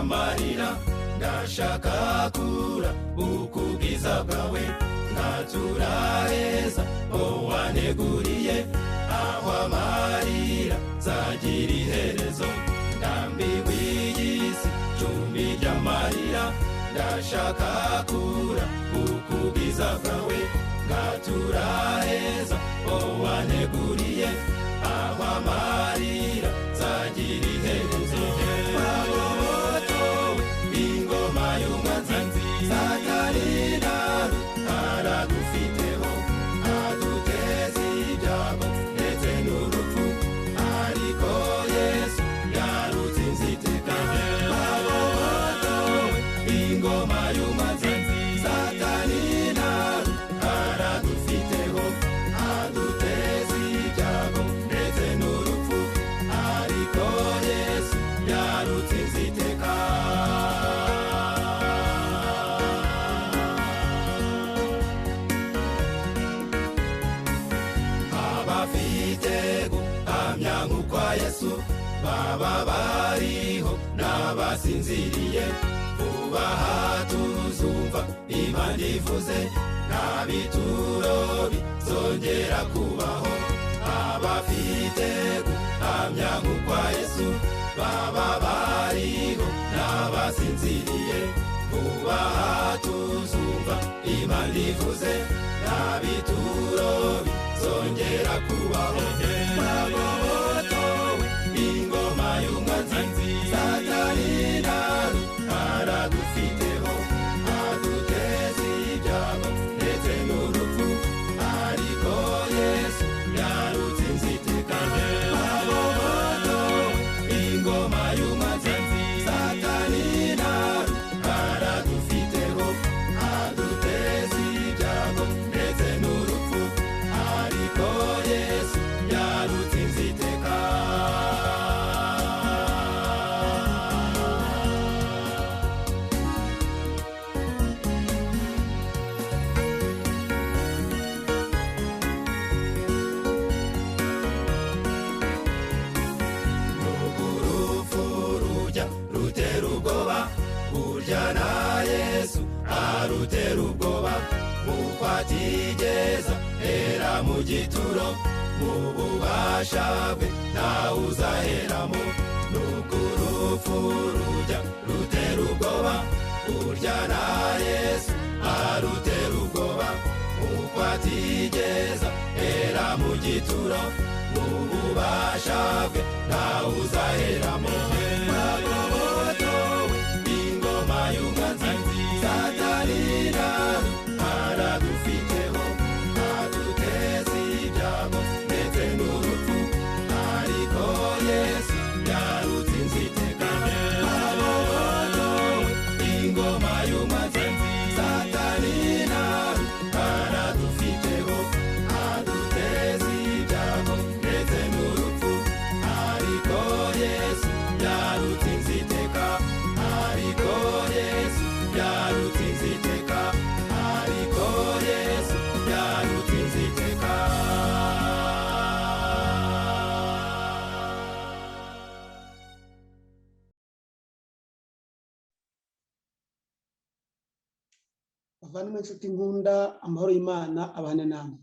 ry'amarira. Ndashaka kura ubwiza bwawe, nkatura heza waneguriye, aho amarira zagira iherezo. Ndambiwe iyi si cumbi ry'amarira, ndashaka kura ubwiza bwawe, nkatura heza waneguriye, aho amarira zagira iherezo. Twagobotowe ingoma y'umwanzi, Satani nawe aradufiteho, aduteza ibyago ndetse n'urupfu, ariko Yesu yarutsinze iteka. Twagobotowe ingoma y'umwanzi, Satani nawe aradufiteho, aduteza ibyago ndetse n'urupfu, ariko Yesu yarutsinze iteka. Abafite guhamya nk'ukwa Yesu baba bariho n'abasinziriye, vuba aha tuzumva Imana ivuze, nta bituro bizongera kubaho. Abafite guhamya nk'ukwa Yesu baba bariho n'abasinziriye, vuba aha tuzumva Imana ivuze, nta bituro bizongera kubaho. Twagobotowe ingoma y'umwanzi, Satani nawe aradufiteho, aduteza ibyago ndetse n'urupfu, ariko Yesu yarutsinze iteka. Twagobotowe ingoma y'umwanzi, Satani nawe aradufiteho, aduteza ibyago ndetse n'urupfu, ariko Yesu yarutsinze iteka. Nubwo urupfu rujya rutera ubwoba, burya na Yesu arutera ubwoba, kuko atigeza hera mu gituro, mu bubasha bwe ntawe uzaheramo. Nubwo urupfu rujya rutera ubwoba, burya na Yesu arutera ubwoba, kuko atigeza hera mu gituro, mu bubasha bwe ntawe uzaheramo. Twagobotowe ingoma y'umwanzi, Satani nawe aradufiteho, aduteza ibyago ndetse n'urupfu, ariko Yesu yarutsinze iteka. Twagobotowe ingoma y'umwanzi, Satani nawe aradufiteho, aduteza ibyago ndetse n'urupfu, ariko Yesu yarutsinze iteka. Ariko Yesu yarutsinze iteka. Ariko Yesu yarutsinze iteka. Bavandimwe, inshuti nkunda, amahoro y'Imana abane namwe.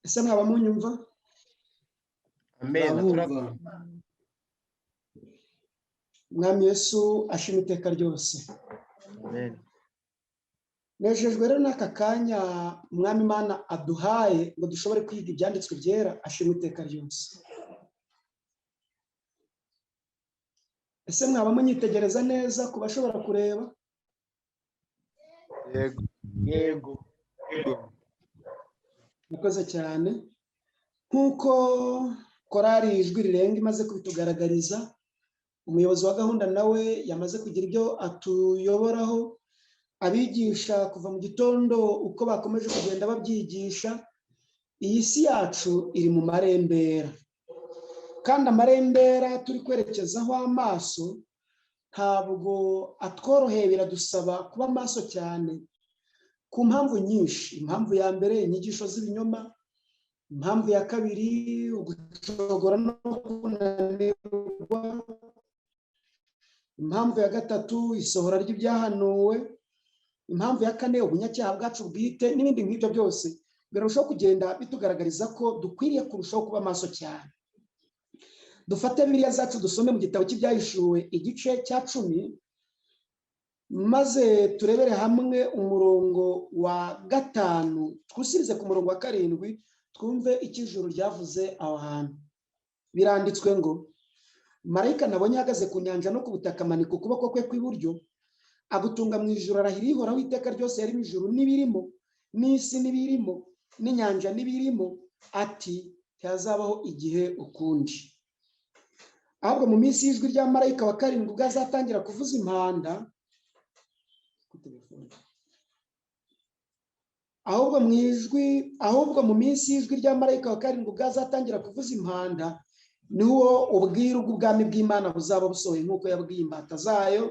Ese mwaba munyumva? Amen. Turabumva. Mwami Yesu ashima iteka ryose. Amen. Nejejwe rero n'aka kanya Umwami Imana aduhaye ngo dushobore kwiga ibyanditswe byera, ashima iteka ryose. Ese mwaba munyitegereza neza ku bashobora kureba? Yego. Yego. Murakoze cyane. Nk'uko korari Ijwi Rirenga imaze kubitugaragariza, umuyobozi wa gahunda nawe yamaze kugira ibyo atuyoboraho, abigisha kuva mu gitondo uko bakomeje kugenda babyigisha. Iyi si yacu iri mu marembera, kandi amarembera turi kwerekezaho amaso ntabwo atworoheye, biradusaba kuba maso cyane ku mpamvu nyinshi. Impamvu ya mbere, inyigisho z'ibinyoma. Impamvu ya kabiri, ugucogora no kunanirwa. Impamvu ya gatatu, isohora ry'ibyahanuwe. Impamvu ya kane, ubunyacyaha bwacu bwite, n'ibindi nk'ibyo byose birarushaho kugenda bitugaragariza ko dukwiriye kurushaho kuba maso cyane. Dufate Bibiliya zacu dusome mu gitabo cy'Ibyahishuwe igice cya 10, maze turebere hamwe umurongo wa 5 twusirize ku murongo wa 7, twumve icyo ijuru ryavuze aho hantu. Biranditswe ngo: marayika nabonye ahagaze ku nyanja no ku butaka, amanika ukuboko kwe kw'iburyo agutunga mu ijuru, arahira Ihoraho iteka ryose yari mu ijuru n'ibirimo, n'isi n'ibirimo, n'inyanja n'ibirimo, ati ntihazabaho igihe ukundi. Ahubwo mu minsi y'ijwi rya marayika wa 7 ubwo azatangira kuvuza impanda, ahubwo mu minsi y'ijwi rya marayika wa 7 ubwo azatangira kuvuza impanda, niwo ubwiru bw'ubwami bw'Imana buzaba busohoye nk'uko yabwiye imbata zayo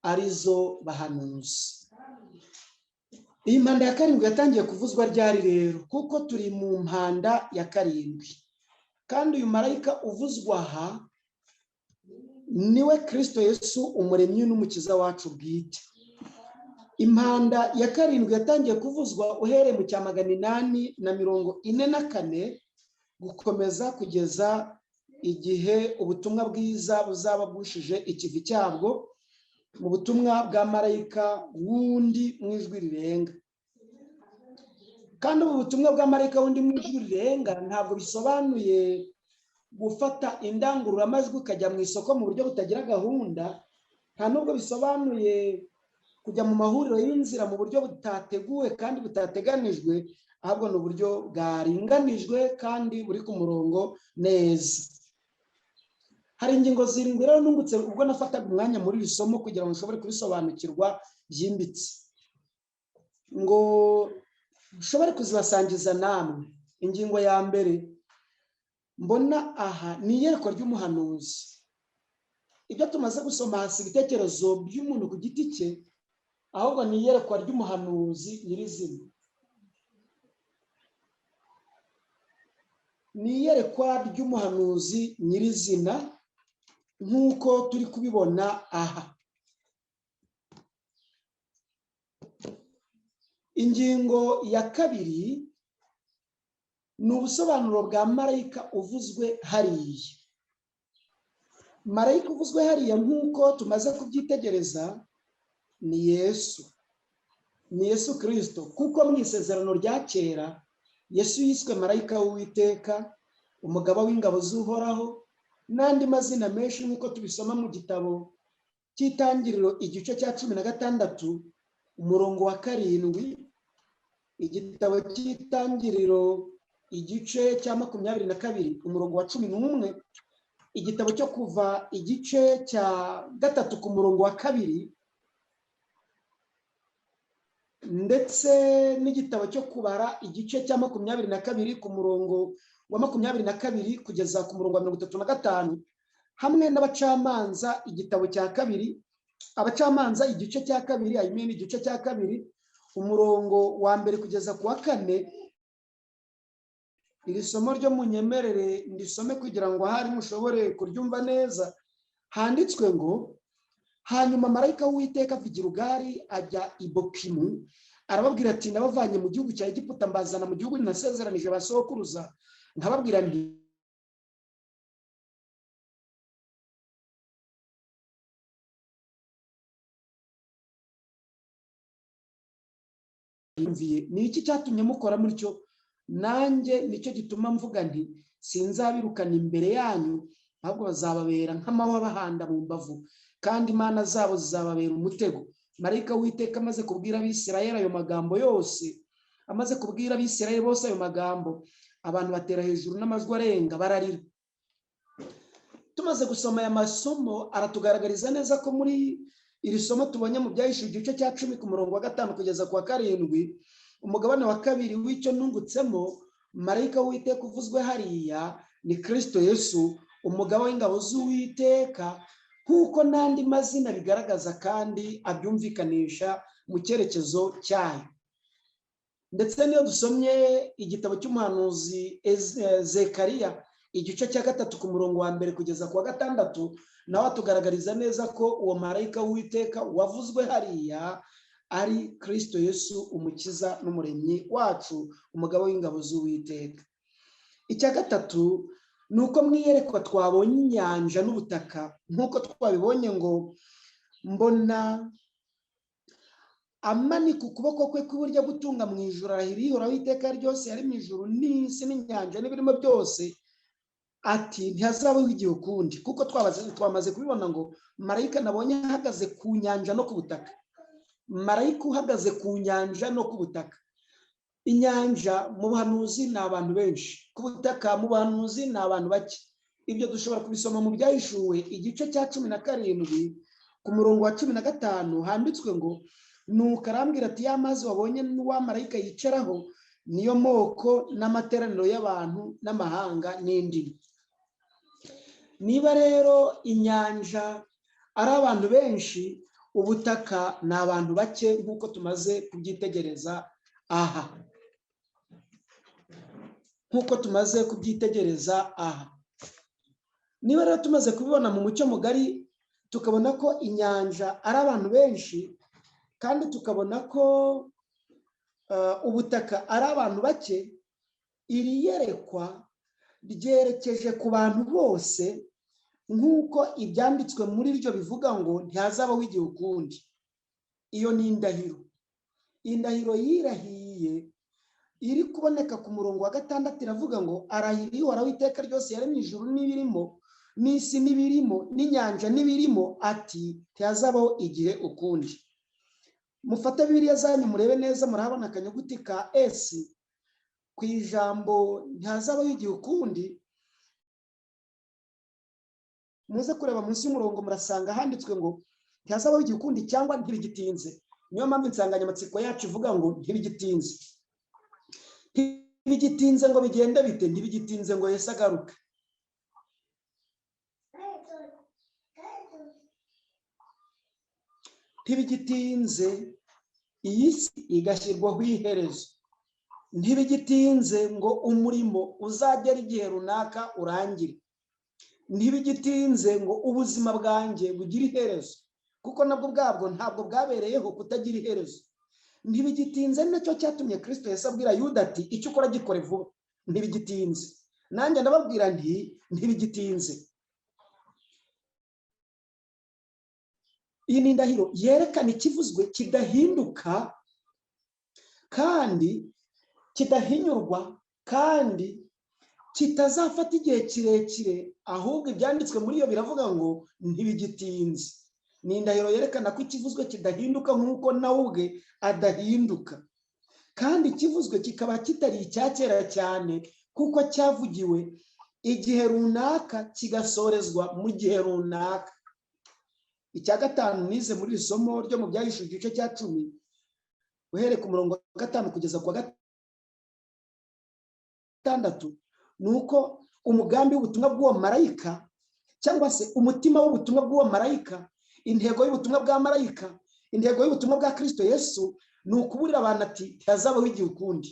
arizo bahanuzi. Iyi mpanda ya 7 yatangiye kuvuzwa ryari rero? Kuko turi mu mpanda ya 7, kandi uyu marayika uvuzwa aha niwe Kristo Yesu, umuremyi n'umukiza wacu bwite. Impanda ya 7 yatangiye kuvuzwa uhereye mu cya 844 gukomeza kugeza igihe ubutumwa bwiza buzaba bwushije ikivi cyabwo mu butumwa bwa marayika wundi mu ijwi rirenga. Kandi ubu butumwa bwa marayika wundi mu ijwi rirenga ntabwo bisobanuye gufata indangururamajwi ukajya mu isoko mu buryo butagira gahunda, nta nubwo bisobanuye kujya mu mahuriro y'inzira mu buryo butateguwe kandi butateganijwe, ahubwo ni uburyo bwaringanijwe kandi buri ku murongo neza. Hari ingingo 7 rero nungutse ubwo nafataga umwanya muri iri somo kugira ngo nshobore kurisobanukirwa byimbitse, ngo nshobore kuzibasangiza namwe. Ingingo ya mbere mbona aha ni iyerekwa ry'umuhanuzi. Ibyo tumaze gusoma hasi ibitekerezo by'umuntu ku giti cye, ahubwo ni iyerekwa ry'umuhanuzi nyirizina. Ni iyerekwa ry'umuhanuzi nyirizina nk'uko turi kubibona aha. Ingingo ya kabiri ni ubusobanuro bwa marayika uvuzwe hariya. Marayika uvuzwe hariya nk'uko tumaze kubyitegereza ni Yesu, ni Yesu Kristo, kuko mu isezerano rya kera Yesu yiswe marayika w'Uwiteka, umugaba w'ingabo z'Uhoraho, n'andi mazina menshi nk'uko tubisoma mu gitabo cy'Itangiriro igice cya 16 umurongo wa 7, igitabo cy'Itangiriro igice cya 22 umurongo wa 11, igitabo cyo Kuva igice cya 3 ku murongo wa 2, ndetse n'igitabo cyo Kubara igice cya 22 ku murongo wa 22 kugeza ku murongo wa 35, hamwe n'Abacamanza igitabo cya 2, Abacamanza igice cya 2, I mean igice cya 2 umurongo wa 1 kugeza ku wa 4. Iri somo ryo munyemerere ndisome kugira ngo ahari mushobore kuryumva neza. Handitswe ngo: hanyuma marayika w'Uwiteka ava i Gilugari ajya i Bokimu, arababwira ati nabavanye mu gihugu cya Egiputa mbazana mu gihugu nasezeranije ba sokuruza, nkababwira nti ni iki cyatumye mukora mutyo? Nanjye nicyo gituma mvuga nti sinzabirukana imbere yanyu, ahubwo bazababera nk'amahwa bahanda mu mbavu, kandi imana zabo zizababera umutego. Marayika w'Uwiteka amaze kubwira Abisirayeli ayo magambo yose, amaze kubwira Abisirayeli bose ayo magambo, abantu batera hejuru n'amajwi arenga bararira. Tumaze gusoma aya masomo aratugaragariza neza ko muri iri somo tubonye mu Byahishuwe igice cya 10 ku murongo wa 5 kugeza ku wa 7, umugabane wa 2 w'icyo nungutsemo, marayika w'Uwiteka uvuzwe hariya ni Kristo Yesu, umugaba w'ingabo z'Uwiteka, nk'uko n'andi mazina bigaragaza kandi abyumvikanisha mu cyerekezo cyayo. Ndetse n'iyo dusomye igitabo cy'umuhanuzi Zekariya, igice cya 3 ku murongo wa 1 kugeza ku wa 6, nawe atugaragariza neza ko uwo marayika w'Uwiteka wavuzwe hariya ari Kristo Yesu, umukiza n'umuremyi wacu, umugabo w'ingabo z'Uwiteka. Icya gatatu ni uko mu iyerekwa twabonye inyanja n'ubutaka, nk'uko twabibonye ngo mbona amanika ukuboko kwe kw'iburyo gutunga mu ijuru, arahira Ihoraho iteka ryose yari mu ijuru n'isi n'inyanja n'ibirimo byose, ati ntihazabaho igihe ukundi. Kuko twamaze kubibona ngo marayika nabonye ahagaze ku nyanja no ku butaka. Marayika uhagaze ku nyanja no ku butaka. Inyanja mu buhanuzi ni abantu benshi, ku butaka mu buhanuzi ni abantu bake. Ibyo dushobora kubisoma mu Byahishuwe igice cya 17 ku murongo wa 15, handitswe ngo nuko arambwira ati ya mazi wabonye n'uwa marayika yicaraho niyo moko n'amateraniro y'abantu n'amahanga n'indimi. Niba rero inyanja ari abantu benshi, ubutaka ni abantu bake, nk'uko tumaze kubyitegereza aha. Nk'uko tumaze kubyitegereza aha. Niba rero tumaze kubibona mu mucyo mugari, tukabona ko inyanja ari abantu benshi, kandi tukabona ko ubutaka ari abantu bake, iri yerekwa ryerekeje ku bantu bose, nk'uko ibyanditswe muri ryo bivuga ngo ntihazabaho igihe ukundi. Iyo ni indahiro. Indahiro yirahiye iri kuboneka ku murongo wa 6, iravuga ngo arahira Uhoraho iteka ryose yaremye ijuru n'ibirimo, n'isi n'ibirimo, n'inyanja n'ibirimo, ati ntihazabaho igihe ukundi. Mufate Bibiliya zanyu murebe neza, murahabona akanyuguti ka S ku ijambo ntihazabaho igihe ukundi. Muze kureba munsi y'umurongo, murasanga handitswe ngo ntihazabaho igihe ukundi cyangwa ntibigitinze. Niyo mpamvu insanganyamatsiko yacu ivuga ngo ntibigitinze. Ntibigitinze ngo bigende bite? Ntibigitinze ngo Yesu agaruke. Ntibigitinze iyi si igashyirwaho iherezo. Ntibigitinze ngo umurimo uzagera igihe runaka urangire. Ntibigitinze ngo ubuzima bwanjye bugire iherezo, kuko nabwo ubwabwo ntabwo bwabereyeho kutagira iherezo. Ntibigitinze nacyo cyatumye Kristo Yesu abwira Yuda ati icyo ukora gikore vuba. Ntibigitinze. Nanjye ndababwira nti ntibigitinze. Iyi ni indahiro yerekana ikivuzwe kidahinduka kandi kidahinyurwa kandi kitazafata igihe kirekire, ahubwo ibyanditswe muri iyo biravuga ngo ntibigitinze. Ni indahiro yerekana ko ikivuzwe kidahinduka nk'uko nawe ubwe adahinduka, kandi ikivuzwe kikaba kitari icya kera cyane, kuko cyavugiwe igihe runaka kigasorezwa mu gihe runaka. Icya gatanu nize muri iri somo ryo mu Byahishuwe igice cya 10, uhereye ku murongo wa 5 kugeza ku wa 6, ni uko umugambi w'ubutumwa bw'uwo marayika, cyangwa se umutima w'ubutumwa bw'uwo marayika, intego y'ubutumwa bwa marayika, intego y'ubutumwa bwa Kristo Yesu, ni ukuburira abantu ati ntihazabaho igihe ukundi.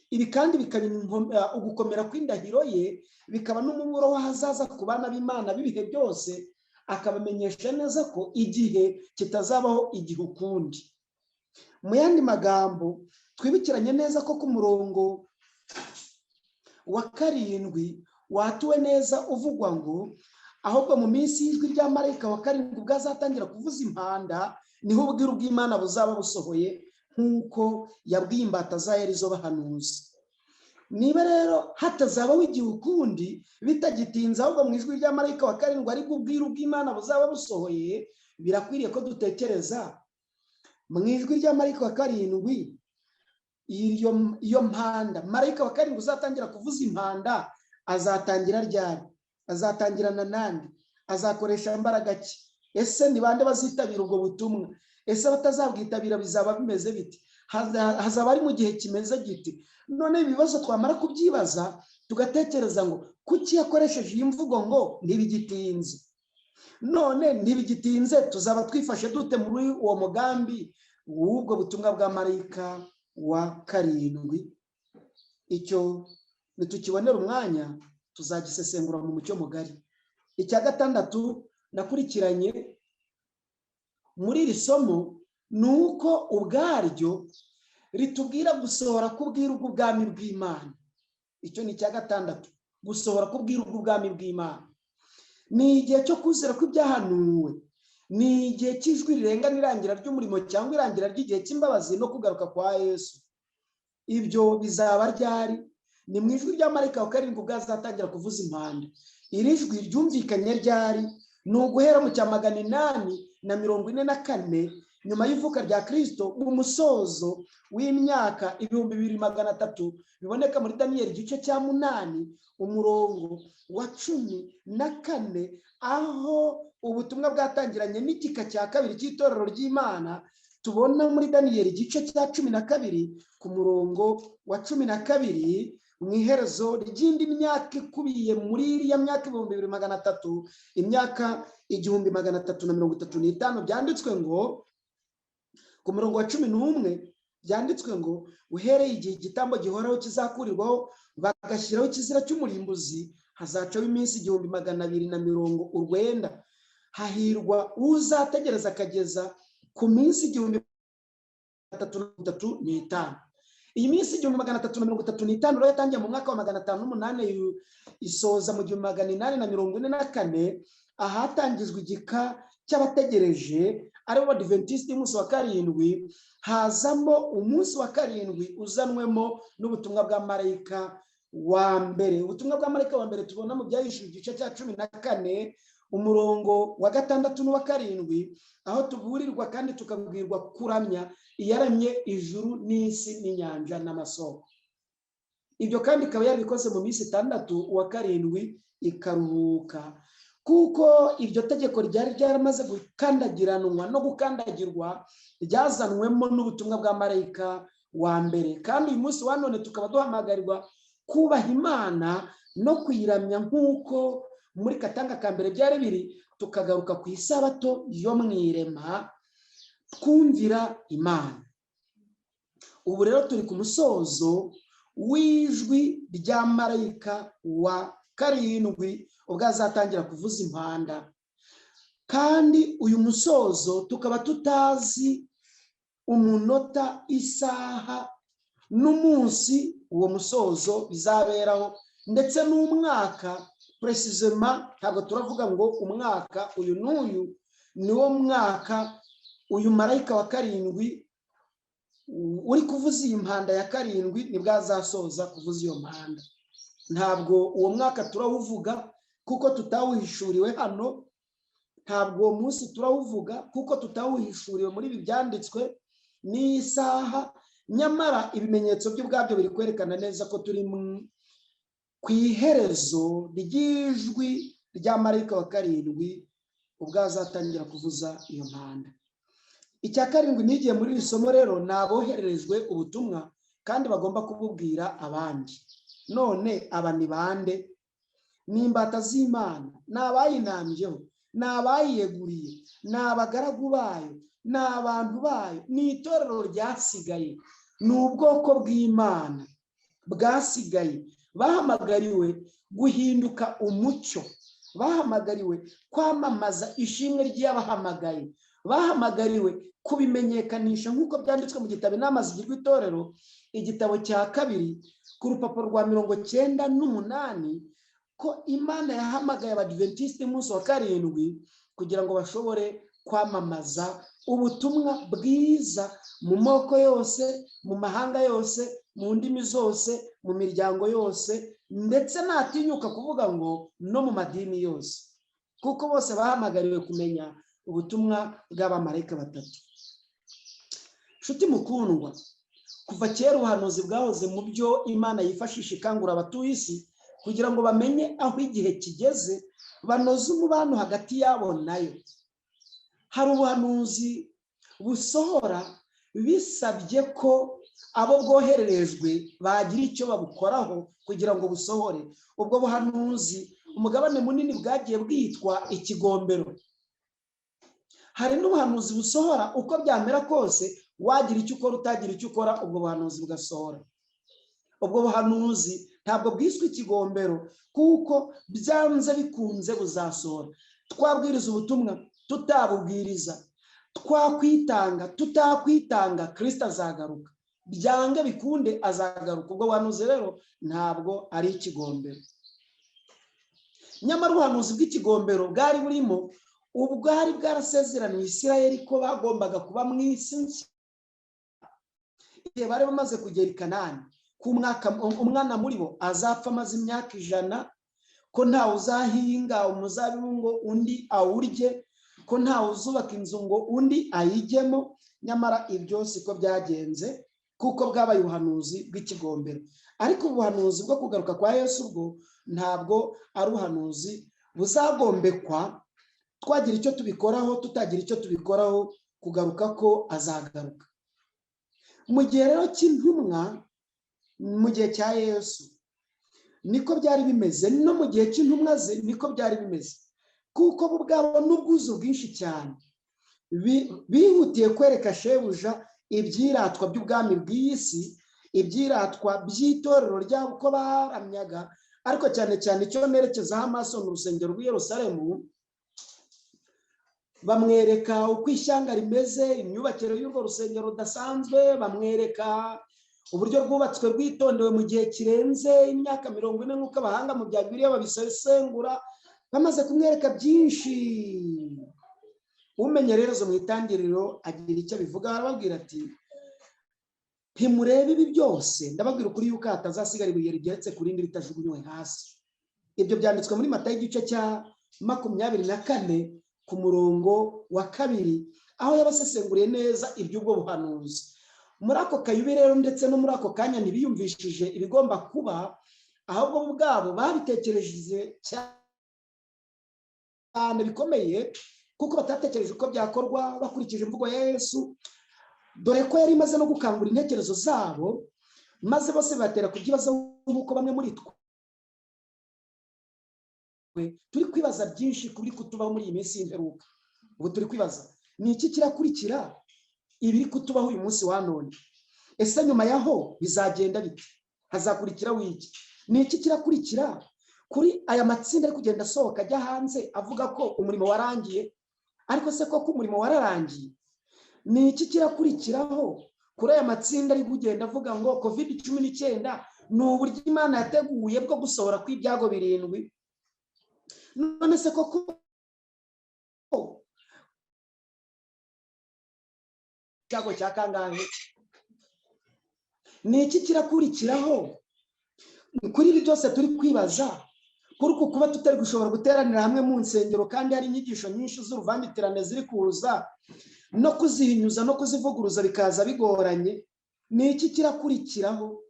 Ibi kandi bikaba ugukomera kw'indahiro ye, bikaba n'umuburo w'ahazaza ku bana b'Imana b'ibihe byose, akabamenyesha neza ko igihe kitazabaho igihe ukundi. Mu yandi magambo, twibukiranye neza ko ku murongo wa 7 watuwe neza uvugwa ngo ahubwo mu minsi y'ijwi rya marayika wa 7 ubwo azatangira kuvuza impanda, niho ubwiru bw'Imana buzaba busohoye, nk'uko yabwiye imbata za Elizo bahanuzi. Niba rero hatazabaho igihe ukundi bitagitinze, ahubwo mu ijwi rya marayika wa 7 ariko ubwiru bw'Imana buzaba busohoye, birakwiriye ko dutekereza mu ijwi rya marayika wa 7, iyo mpanda marayika wa 7 uzatangira kuvuza impanda azatangira ryari? Azatangirana nande? Azakoresha imbaraga ki? Ese ni bande bazitabira ubwo butumwa? Ese batazabwitabira bizaba bimeze biti? Hazaba ari mu gihe kimeze giti? None ibibazo twamara kubyibaza tugatekereza ngo kuki yakoresheje iyi mvugo ngo ntibigitinze? None ntibigitinze tuzaba twifashe dute muri uwo mugambi w'ubwo butumwa bwa marayika wa karindwi. Icyo nitukibonera umwanya tuzagisesengura mu mucyo mugari. Icya gatandatu nakurikiranye muri iri somo ni uko ubwaryo ritubwira gusohora k'ubwiru bw'ubwami bw'Imana. Icyo ni icya gatandatu, gusohora k'ubwiru bw'ubwami bw'Imana. Ni igihe cyo kuzera kw'ibyahanuwe, ni igihe cy'ijwi rirenga n'irangira ry'umurimo cyangwa irangira ry'igihe cy'imbabazi no kugaruka kwa Yesu. Ibyo bizaba ryari? Ni mu ijwi rya marayika wa karindwi ubwo azatangira kuvuza impanda. Iri jwi ryumvikanye ryari? Ni uguhera mu cya 844 nyuma y'ivuka rya Kristo, mu musozo w'imyaka 2300 biboneka muri Daniyeli igice cya 8 umurongo wa 14, aho ubutumwa bwatangiranye n'igika cya kabiri cy'itorero ry'Imana tubona muri Daniyeli igice cya 12 ku murongo wa 12, mu iherezo ry'indi myaka ikubiye muri iriya myaka 2300, imyaka 1335, byanditswe ngo ku murongo wa 11 byanditswe ngo uhereye igihe igitambo gihoraho kizakurirwaho bagashyiraho ikizira cy'umurimbuzi, hazacaho iminsi 1290. Hahirwa uzategereza akageza ku minsi 1335. Iyi minsi 1335 rero yatangiye mu mwaka wa 508 isoza mu 1844, ahatangijwe igika cy'abategereje aribo Badiventisti y'umunsi wa karindwi. Hazamo umunsi wa karindwi uzanwemo n'ubutumwa bwa marayika wa mbere. Ubutumwa bwa marayika wa mbere tubona mu Byahishuwe igice cya 14 umurongo wa 6 n'uwa 7, aho tuburirwa kandi tukabwirwa kuramya iyaremye ijuru n'isi n'inyanja n'amasoko. Ibyo kandi ikaba yarabikoze mu minsi 6, uwa karindwi ikaruhuka, kuko iryo tegeko ryari ryaramaze gukandagiranwa no gukandagirwa, ryazanwemo n'ubutumwa bwa marayika wa mbere. Kandi uyu munsi wa none tukaba duhamagarirwa kubaha Imana no kuyiramya nk'uko muri katanga ka mbere byari biri, tukagaruka ku isabato yo mu irema twumvira Imana. Ubu rero turi ku musozo w'ijwi rya marayika wa karindwi ubwo azatangira kuvuza impanda. Kandi uyu musozo tukaba tutazi umunota, isaha n'umunsi uwo musozo bizaberaho, ndetse n'umwaka precisement. Ntabwo turavuga ngo umwaka uyu n'uyu niwo mwaka uyu marayika wa karindwi uri kuvuza iyi mpanda ya karindwi nibwo azasoza kuvuza iyo mpanda. Ntabwo uwo mwaka turawuvuga kuko tutawuhishuriwe hano, ntabwo uwo munsi turawuvuga kuko tutawuhishuriwe muri ibi byanditswe n'isaha. Nyamara ibimenyetso by'ubwabyo biri kwerekana neza ko turi ku iherezo ry'ijwi rya marayika wa karindwi ubwo azatangira kuvuza iyo mpanda. Icya karindwi nigiye muri iri somo rero ni abohererejwe ubutumwa kandi bagomba kububwira abandi. None aba ni bande? Ni imbata z'Imana, ni abayinambyeho, ni abayiyeguriye, ni abagaragu bayo, ni abantu bayo, ni itorero ryasigaye, ni ubwoko bw'Imana bwasigaye, bahamagariwe guhinduka umucyo, bahamagariwe kwamamaza ishimwe ry'abahamagaye, bahamagariwe kubimenyekanisha nk'uko byanditswe mu gitabo Inama zigirwa itorero, igitabo cya 2 ku rupapuro rwa 98, ko Imana yahamagaye Abadiventisti umunsi wa karindwi kugira ngo bashobore kwamamaza ubutumwa bwiza mu moko yose, mu mahanga yose, mu ndimi zose, mu miryango yose, ndetse natinyuka kuvuga ngo no mu madini yose, kuko bose bahamagariwe kumenya ubutumwa bw'abamarayika batatu. Nshuti mukundwa, kuva kera ubuhanuzi bwahoze mu byo Imana yifashisha ikangura abatuye isi kugira ngo bamenye aho igihe kigeze, banoze umubano hagati yabo nayo. Hari ubuhanuzi busohora bisabye ko abo bwohererejwe bagira icyo babukoraho kugira ngo busohore. Ubwo buhanuzi umugabane munini bwagiye bwitwa ikigombero. Hari n'ubuhanuzi busohora uko byamera kose Wagira icyo ukora, utagira icyo ukora, ubwo buhanuzi bugasohora. Ubwo buhanuzi ntabwo bwiswe ikigombero kuko byanze bikunze buzasohora. Twabwiriza ubutumwa, tutabubwiriza, twakwitanga, tutakwitanga, Kristo azagaruka. Byange bikunde azagaruka. Ubwo buhanuzi rero ntabwo ari ikigombero. Nyamara ubuhanuzi bw'ikigombero bwari burimo ubwari bwarasezeraniye Isirayeli ko bagombaga kuba mu isi nshya igihe bari bamaze kugera i Kanani, ko umwana muri bo azapfa amaze imyaka 100, ko ntawe uzahinga umuzabibu ngo undi awurye, ko ntawe uzubaka inzu ngo undi ayijyemo. Nyamara ibyo siko byagenze, kuko bwabaye ubuhanuzi bw'ikigombero. Ariko ubuhanuzi bwo kugaruka kwa Yesu bwo ntabwo ari ubuhanuzi buzagombekwa, twagira icyo tubikoraho, tutagira icyo tubikoraho, kugaruka ko azagaruka. Mu gihe rero cy'intumwa, mu gihe cya Yesu niko byari bimeze, no mu gihe cy'intumwa ze niko byari bimeze, kuko bo ubwabo n'ubwuzu bwinshi cyane bihutiye kwereka shebuja ibyiratwa by'ubwami bw'iyi si, ibyiratwa by'itorero ryabo uko baramyaga, ariko cyane cyane icyo nerekezaho amaso ni urusengero rw'i Yerusalemu. Bamwereka uko ishyanga rimeze, imyubakire y'urwo rusengero rudasanzwe, bamwereka uburyo rwubatswe rwitondewe mu gihe kirenze imyaka 40 nk'uko abahanga mu bya Bibiliya babisesengura. Bamaze kumwereka byinshi, umenye rero mu itangiriro agira icyo abivuga, arababwira ati ntimurebe ibi byose, ndababwira ukuri yuko hatazasigara ibuye rigeretse ku rindi ritajugunywe hasi. Ibyo byanditswe muri Matayo igice cya 24 ku murongo wa 2, aho yabasesenguriye neza iby'ubwo buhanuzi. Muri ako kayubi rero ndetse no muri ako kanya ntibiyumvishije ibigomba kuba, ahubwo bo ubwabo babitekereje cyane bikomeye, kuko batatekereje uko byakorwa bakurikije imvugo ya Yesu, dore ko yari imaze no gukangura intekerezo zabo, maze bose batera kubyibaza nk'uko bamwe muri twe turi kwibaza byinshi kuri kutubaho muri iyi minsi y'imperuka. Ubu turi kwibaza ni iki kirakurikira ibiri kutubaho uyu munsi wa none? Ese nyuma yaho bizagenda bite? Hazakurikira wiki? Ni iki kirakurikira kuri aya matsinda ari kugenda asohoka ajya hanze avuga ko umurimo warangiye? Ariko se koko umurimo wararangiye? Ni iki kirakurikiraho kuri aya matsinda ari kugenda avuga ngo COVID-19 ni uburyo Imana yateguye bwo gusohora kw'ibyago 7? None se koko icyago cya kangahe? Ni iki kirakurikiraho kuri ibi byose turi kwibaza, kuri uku kuba tutari gushobora guteranira hamwe mu nsengero kandi hari inyigisho nyinshi z'uruvangitirane ziri kuza, no kuzihinyuza no kuzivuguruza bikaza bigoranye? Ni iki kirakurikiraho?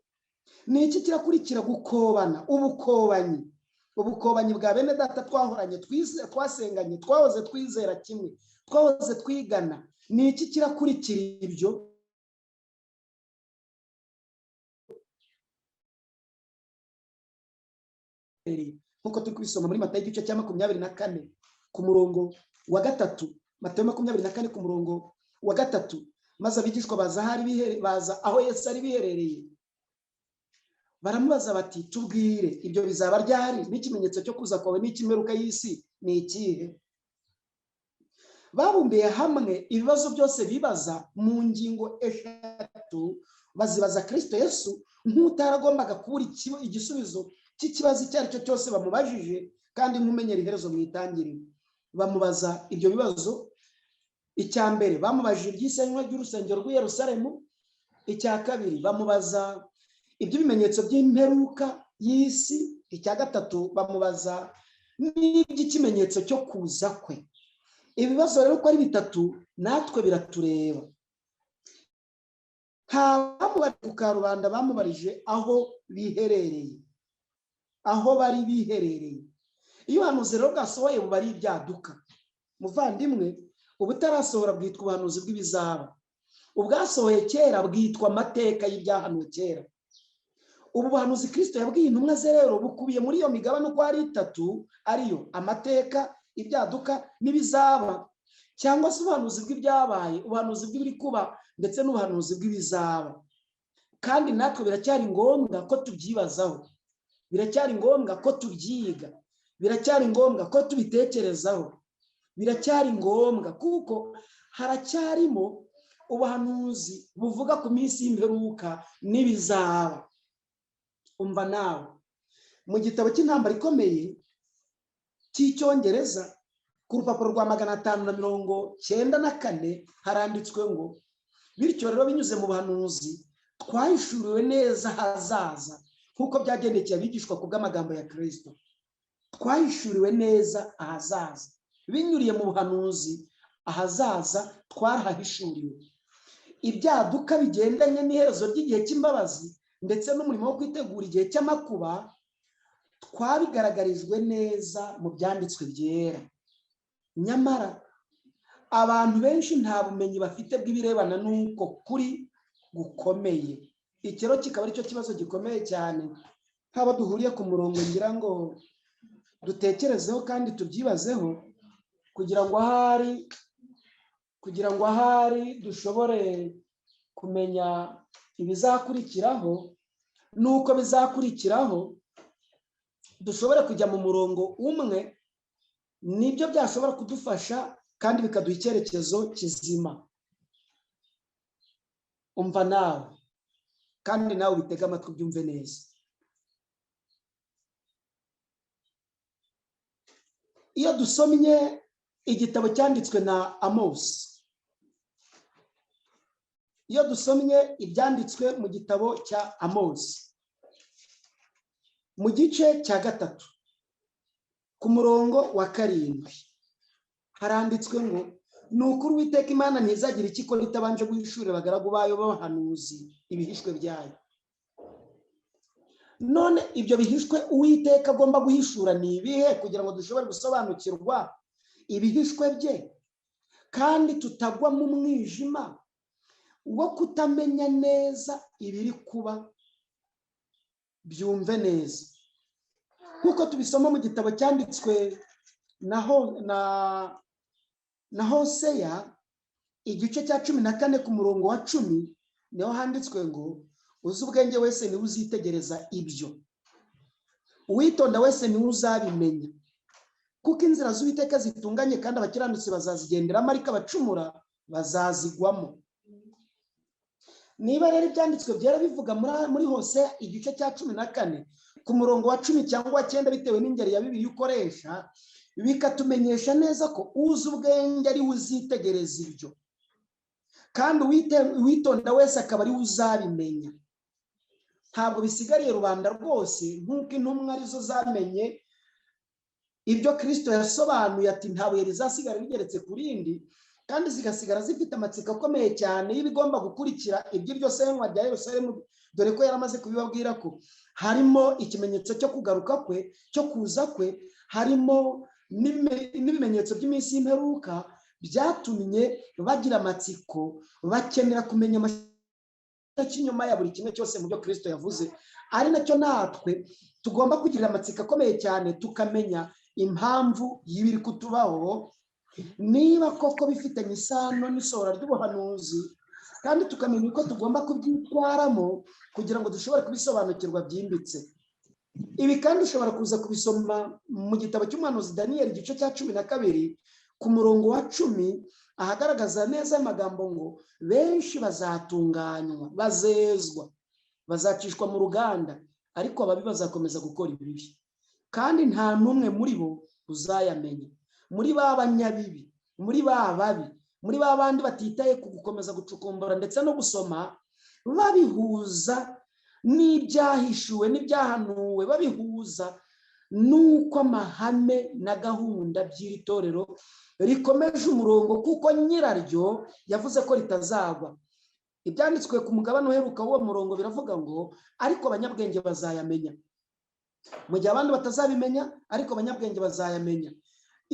Ni iki kirakurikira gukobana, ubukobanyi, ubukobanyi bwa bene data twahoranye, twasenganye, twahoze twizera kimwe, twahoze twigana? Ni iki kirakurikira ibyo? Nkuko turi kubisoma muri Matayo igice cya 24 ku murongo wa 3, Matayo 24 ku murongo wa 3, maze abigishwa baza aho Yesu ari biherereye, baramubaza bati tubwire ibyo bizaba ryari, n'ikimenyetso cyo kuza kwawe n'icy'imperuka y'isi ni ikihe? Babumbiye hamwe ibibazo byose bibaza mu ngingo 3, bazibaza Kristo Yesu nk'utaragombaga kubura igisubizo cy'ikibazo icyo ari cyo cyose bamubajije, kandi nk'umenyera iherezo mu itangiriro. Bamubaza ibyo bibazo. Icya mbere bamubajije iby'isenywa ry'urusengero rw'i Yerusalemu. Icya kabiri bamubaza iby'ibimenyetso by'imperuka y'isi. Icya gatatu bamubaza n'iby'ikimenyetso cyo kuza kwe. Ibibazo rero uko ari 3 natwe biratureba. Nta bamubarije ku karubanda, bamubarije aho biherereye, aho bari biherereye. Iyo ubuhanuzi rero bwasohoye buba ari ibyaduka. Muvandimwe, ubutarasohora bwitwa ubuhanuzi bw'ibizaba, ubwasohoye kera bwitwa amateka y'ibyahanuwe kera. Ubu buhanuzi Kristo yabwiye intumwa ze rero bukubiye muri iyo migabane uko ari 3, ariyo amateka, ibyaduka n'ibizaba. Cyangwa se ubuhanuzi bw'ibyabaye, ubuhanuzi bw'ibiri kuba, ndetse n'ubuhanuzi bw'ibizaba. Kandi natwe biracyari ngombwa ko tubyibazaho, biracyari ngombwa ko tubyiga, biracyari ngombwa ko tubitekerezaho, biracyari ngombwa kuko haracyarimo ubuhanuzi buvuga ku minsi y'imperuka n'ibizaba. Umva nawe, mu gitabo cy'intambara ikomeye cy'Icyongereza ku rupapuro rwa 594 haranditswe ngo: bityo rero binyuze mu buhanuzi twahishuriwe neza hazaza nk'uko byagendekeye abigishwa ku bw'amagambo ya Kristo. Twahishuriwe neza ahazaza binyuriye mu buhanuzi, ahazaza twarahishuriwe. Ibyaduka bigendanye n'iherezo ry'igihe cy'imbabazi ndetse n'umurimo wo kwitegura igihe cy'amakuba twabigaragarijwe neza mu byanditswe byera. Nyamara abantu benshi nta bumenyi bafite bw'ibirebana n'uko kuri gukomeye. Iki rero kikaba aricyo kibazo gikomeye cyane nk'abo duhuriye ku murongo, ngira ngo dutekerezeho kandi tubyibazeho, kugira ngo ahari dushobore kumenya ibizakurikiraho n'uko bizakurikiraho, dushobore kujya mu murongo umwe. Nibyo byashobora kudufasha kandi bikaduha icyerekezo kizima. Umva nawe, kandi nawe ubitege amatwi ubyumve neza. Iyo dusomye igitabo cyanditswe na Amosi, iyo dusomye ibyanditswe mu gitabo cya Amosi mu gice cya 3 ku murongo wa 7, haranditswe ngo: ni ukuri Uwiteka Imana ntizagira icyo ikora itabanje guhishurira abagaragu bayo b'abahanuzi ibihishwe byayo. None ibyo bihishwe Uwiteka agomba guhishura ni ibihe, kugira ngo dushobore gusobanukirwa ibihishwe bye kandi tutagwa mu mwijima wo kutamenya neza ibiri kuba? Byumve neza nk'uko tubisoma mu gitabo cyanditswe na Hoseya igice cya 14 ku murongo wa 10, niho handitswe ngo: uzi ubwenge wese niwe uzitegereza ibyo, uwitonda wese niwe uzabimenya, kuko inzira z'Uwiteka zitunganye kandi abakiranutsi bazazigenderamo, ariko abacumura bazazigwamo. Niba rero ibyanditswe byera bivuga muri Hoseya igice cya 14 ku murongo wa 10 cyangwa 9 bitewe n'ingeri ya Bibiliya ukoresha, bikatumenyesha neza ko uzi ubwenge ari we uzitegereza ibyo, kandi uwitonda wese akaba ari we uzabimenya. Ntabwo bisigariye rubanda rwose nk'uko intumwa arizo zamenye ibyo Kristo yasobanuye ati nta buye rizasigara rigeretse ku rindi, kandi zigasigara zifite amatsiko akomeye cyane y'ibigomba gukurikira iby'iryo senywa rya Yerusalemu, dore ko yaramaze kubibabwira ko harimo ikimenyetso cyo kugaruka kwe, cyo kuza kwe, harimo n'ibimenyetso by'iminsi y'imperuka. Byatumye bagira amatsiko, bakenera kumenya inyuma ya buri kimwe cyose mu byo Kristo yavuze. Ari nacyo natwe tugomba kugira amatsiko akomeye cyane, tukamenya impamvu y'ibiri kutubaho, niba koko bifitanye isano n'isohora ry'ubuhanuzi, kandi tukamenya uko tugomba kubyitwaramo kugira ngo dushobore kubisobanukirwa byimbitse. Ibi kandi ushobora kuza kubisoma mu gitabo cy'umuhanuzi Daniyeli igice cya 12 ku murongo wa 10, ahagaragaza neza amagambo ngo: benshi bazatunganywa, bazezwa, bazacishwa mu ruganda, ariko ababi bazakomeza gukora ibibi, kandi nta n'umwe muri bo uzayamenya. Muri ba banyabibi, muri ba babi, muri ba bandi batitaye ku gukomeza gucukumbura ndetse no gusoma, babihuza n'ibyahishuwe n'ibyahanuwe, babihuza nuko amahame na gahunda by'iri torero rikomeje umurongo, kuko nyiraryo yavuze ko ritazagwa. Ibyanditswe ku mugabane uheruka w'uwo murongo biravuga ngo: ariko abanyabwenge bazayamenya. Mu gihe abandi batazabimenya, ariko abanyabwenge bazayamenya.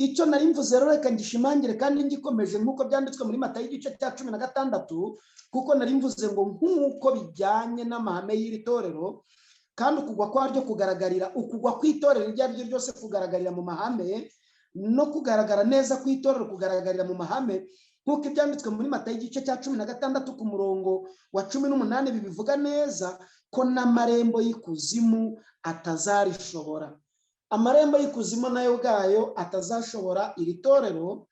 Icyo nari mvuze rero reka ngishimangire kandi ngikomeje nk'uko byanditswe muri Matayo igice cya 16, kuko nari mvuze ngo nk'uko bijyanye n'amahame y'iri torero, kandi ukugwa kwaryo kugaragarira, ukugwa kw'itorero iryo ari ryo ryose kugaragarira mu mahame. No kugaragara neza ku itorero kugaragarira mu mahame, nk'uko ibyanditswe muri Matayo igice cya 16 ku murongo wa 18 bibivuga neza ko n'amarembo y'ikuzimu atazarishobora. Amarembo y'ikuzimu nayo ubwayo atazashobora iri torero.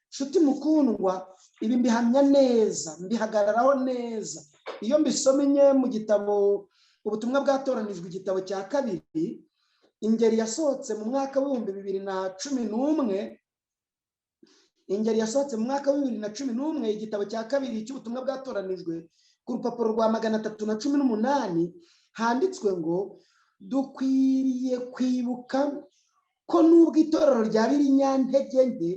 Nshuti mukundwa, ibi mbihamya neza, mbihagararaho neza. Iyo mbisomye mu gitabo Ubutumwa bwatoranijwe, igitabo cya kabiri, ingeri yasohotse mu mwaka w'2011, ingeri yasohotse mu mwaka wa 2011, igitabo cya kabiri cy'Ubutumwa bwatoranijwe, ku rupapuro rwa 318 handitswe ngo: "Dukwiriye kwibuka ko nubwo itorero ryaba irinyantege nke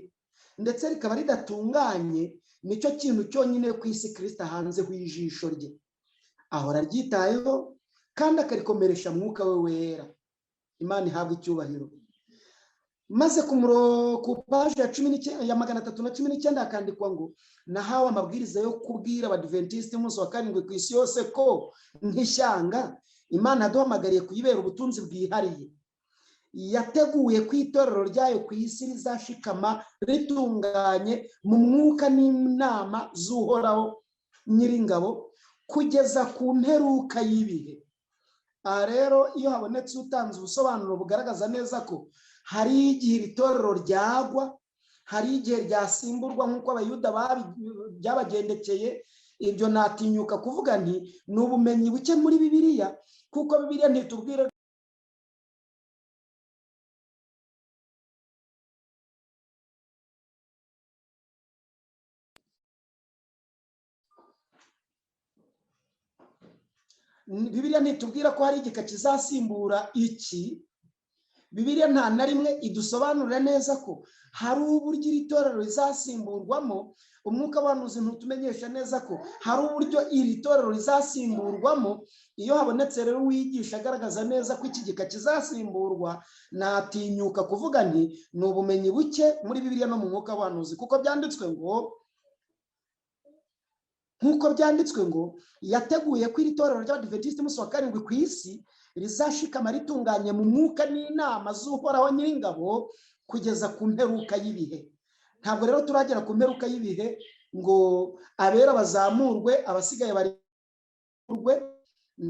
ndetse rikaba ridatunganye, nicyo kintu cyonyine ku isi Kirisita ahanzeho ijisho rye. Ahora aryitayeho kandi akarikomeresha Mwuka we Wera." Imana ihabwa icyubahiro. Maze ku paji ya 319 hakandikwa ngo: "Nahawe amabwiriza yo kubwira Abadiventisiti umunsi wa karindwi ku isi yose ko nk'ishyanga Imana yaduhamagariye kuyibera ubutunzi bwihariye. Yateguye ko itorero ryayo ku isi rizashikama ritunganye mu mwuka n'inama z'Uhoraho Nyiringabo kugeza ku mperuka y'ibihe." Aha rero, iyo habonetse utanze ubusobanuro bugaragaza neza ko hari igihe iri torero ryagwa, hari igihe ryasimburwa nk'uko Abayuda byabagendekeye, ibyo natinyuka kuvuga nti ni ubumenyi buke muri Bibiliya, kuko Bibiliya ntitubwire Bibiliya ntitubwira ko hari igika kizasimbura iki. Bibiliya nta na rimwe idusobanurira neza ko hari uburyo iri torero rizasimburwamo. Umwuka w'abahanuzi ntutumenyesha neza ko hari uburyo iri torero rizasimburwamo. Iyo habonetse rero uwigisha agaragaza neza ko iki gika kizasimburwa, natinyuka kuvuga nti ni ubumenyi buke muri Bibiliya no mu mwuka w'abahanuzi, kuko byanditswe ngo, nk'uko byanditswe ngo: "Yateguye ko iri torero ry'Abadiventisiti umunsi wa karindwi ku isi rizashikama ritunganye mu mwuka n'inama z'Uhoraho Nyiringabo kugeza ku mperuka y'ibihe." Ntabwo rero turagera ku mperuka y'ibihe ngo abera bazamurwe, abasigaye barimburwe.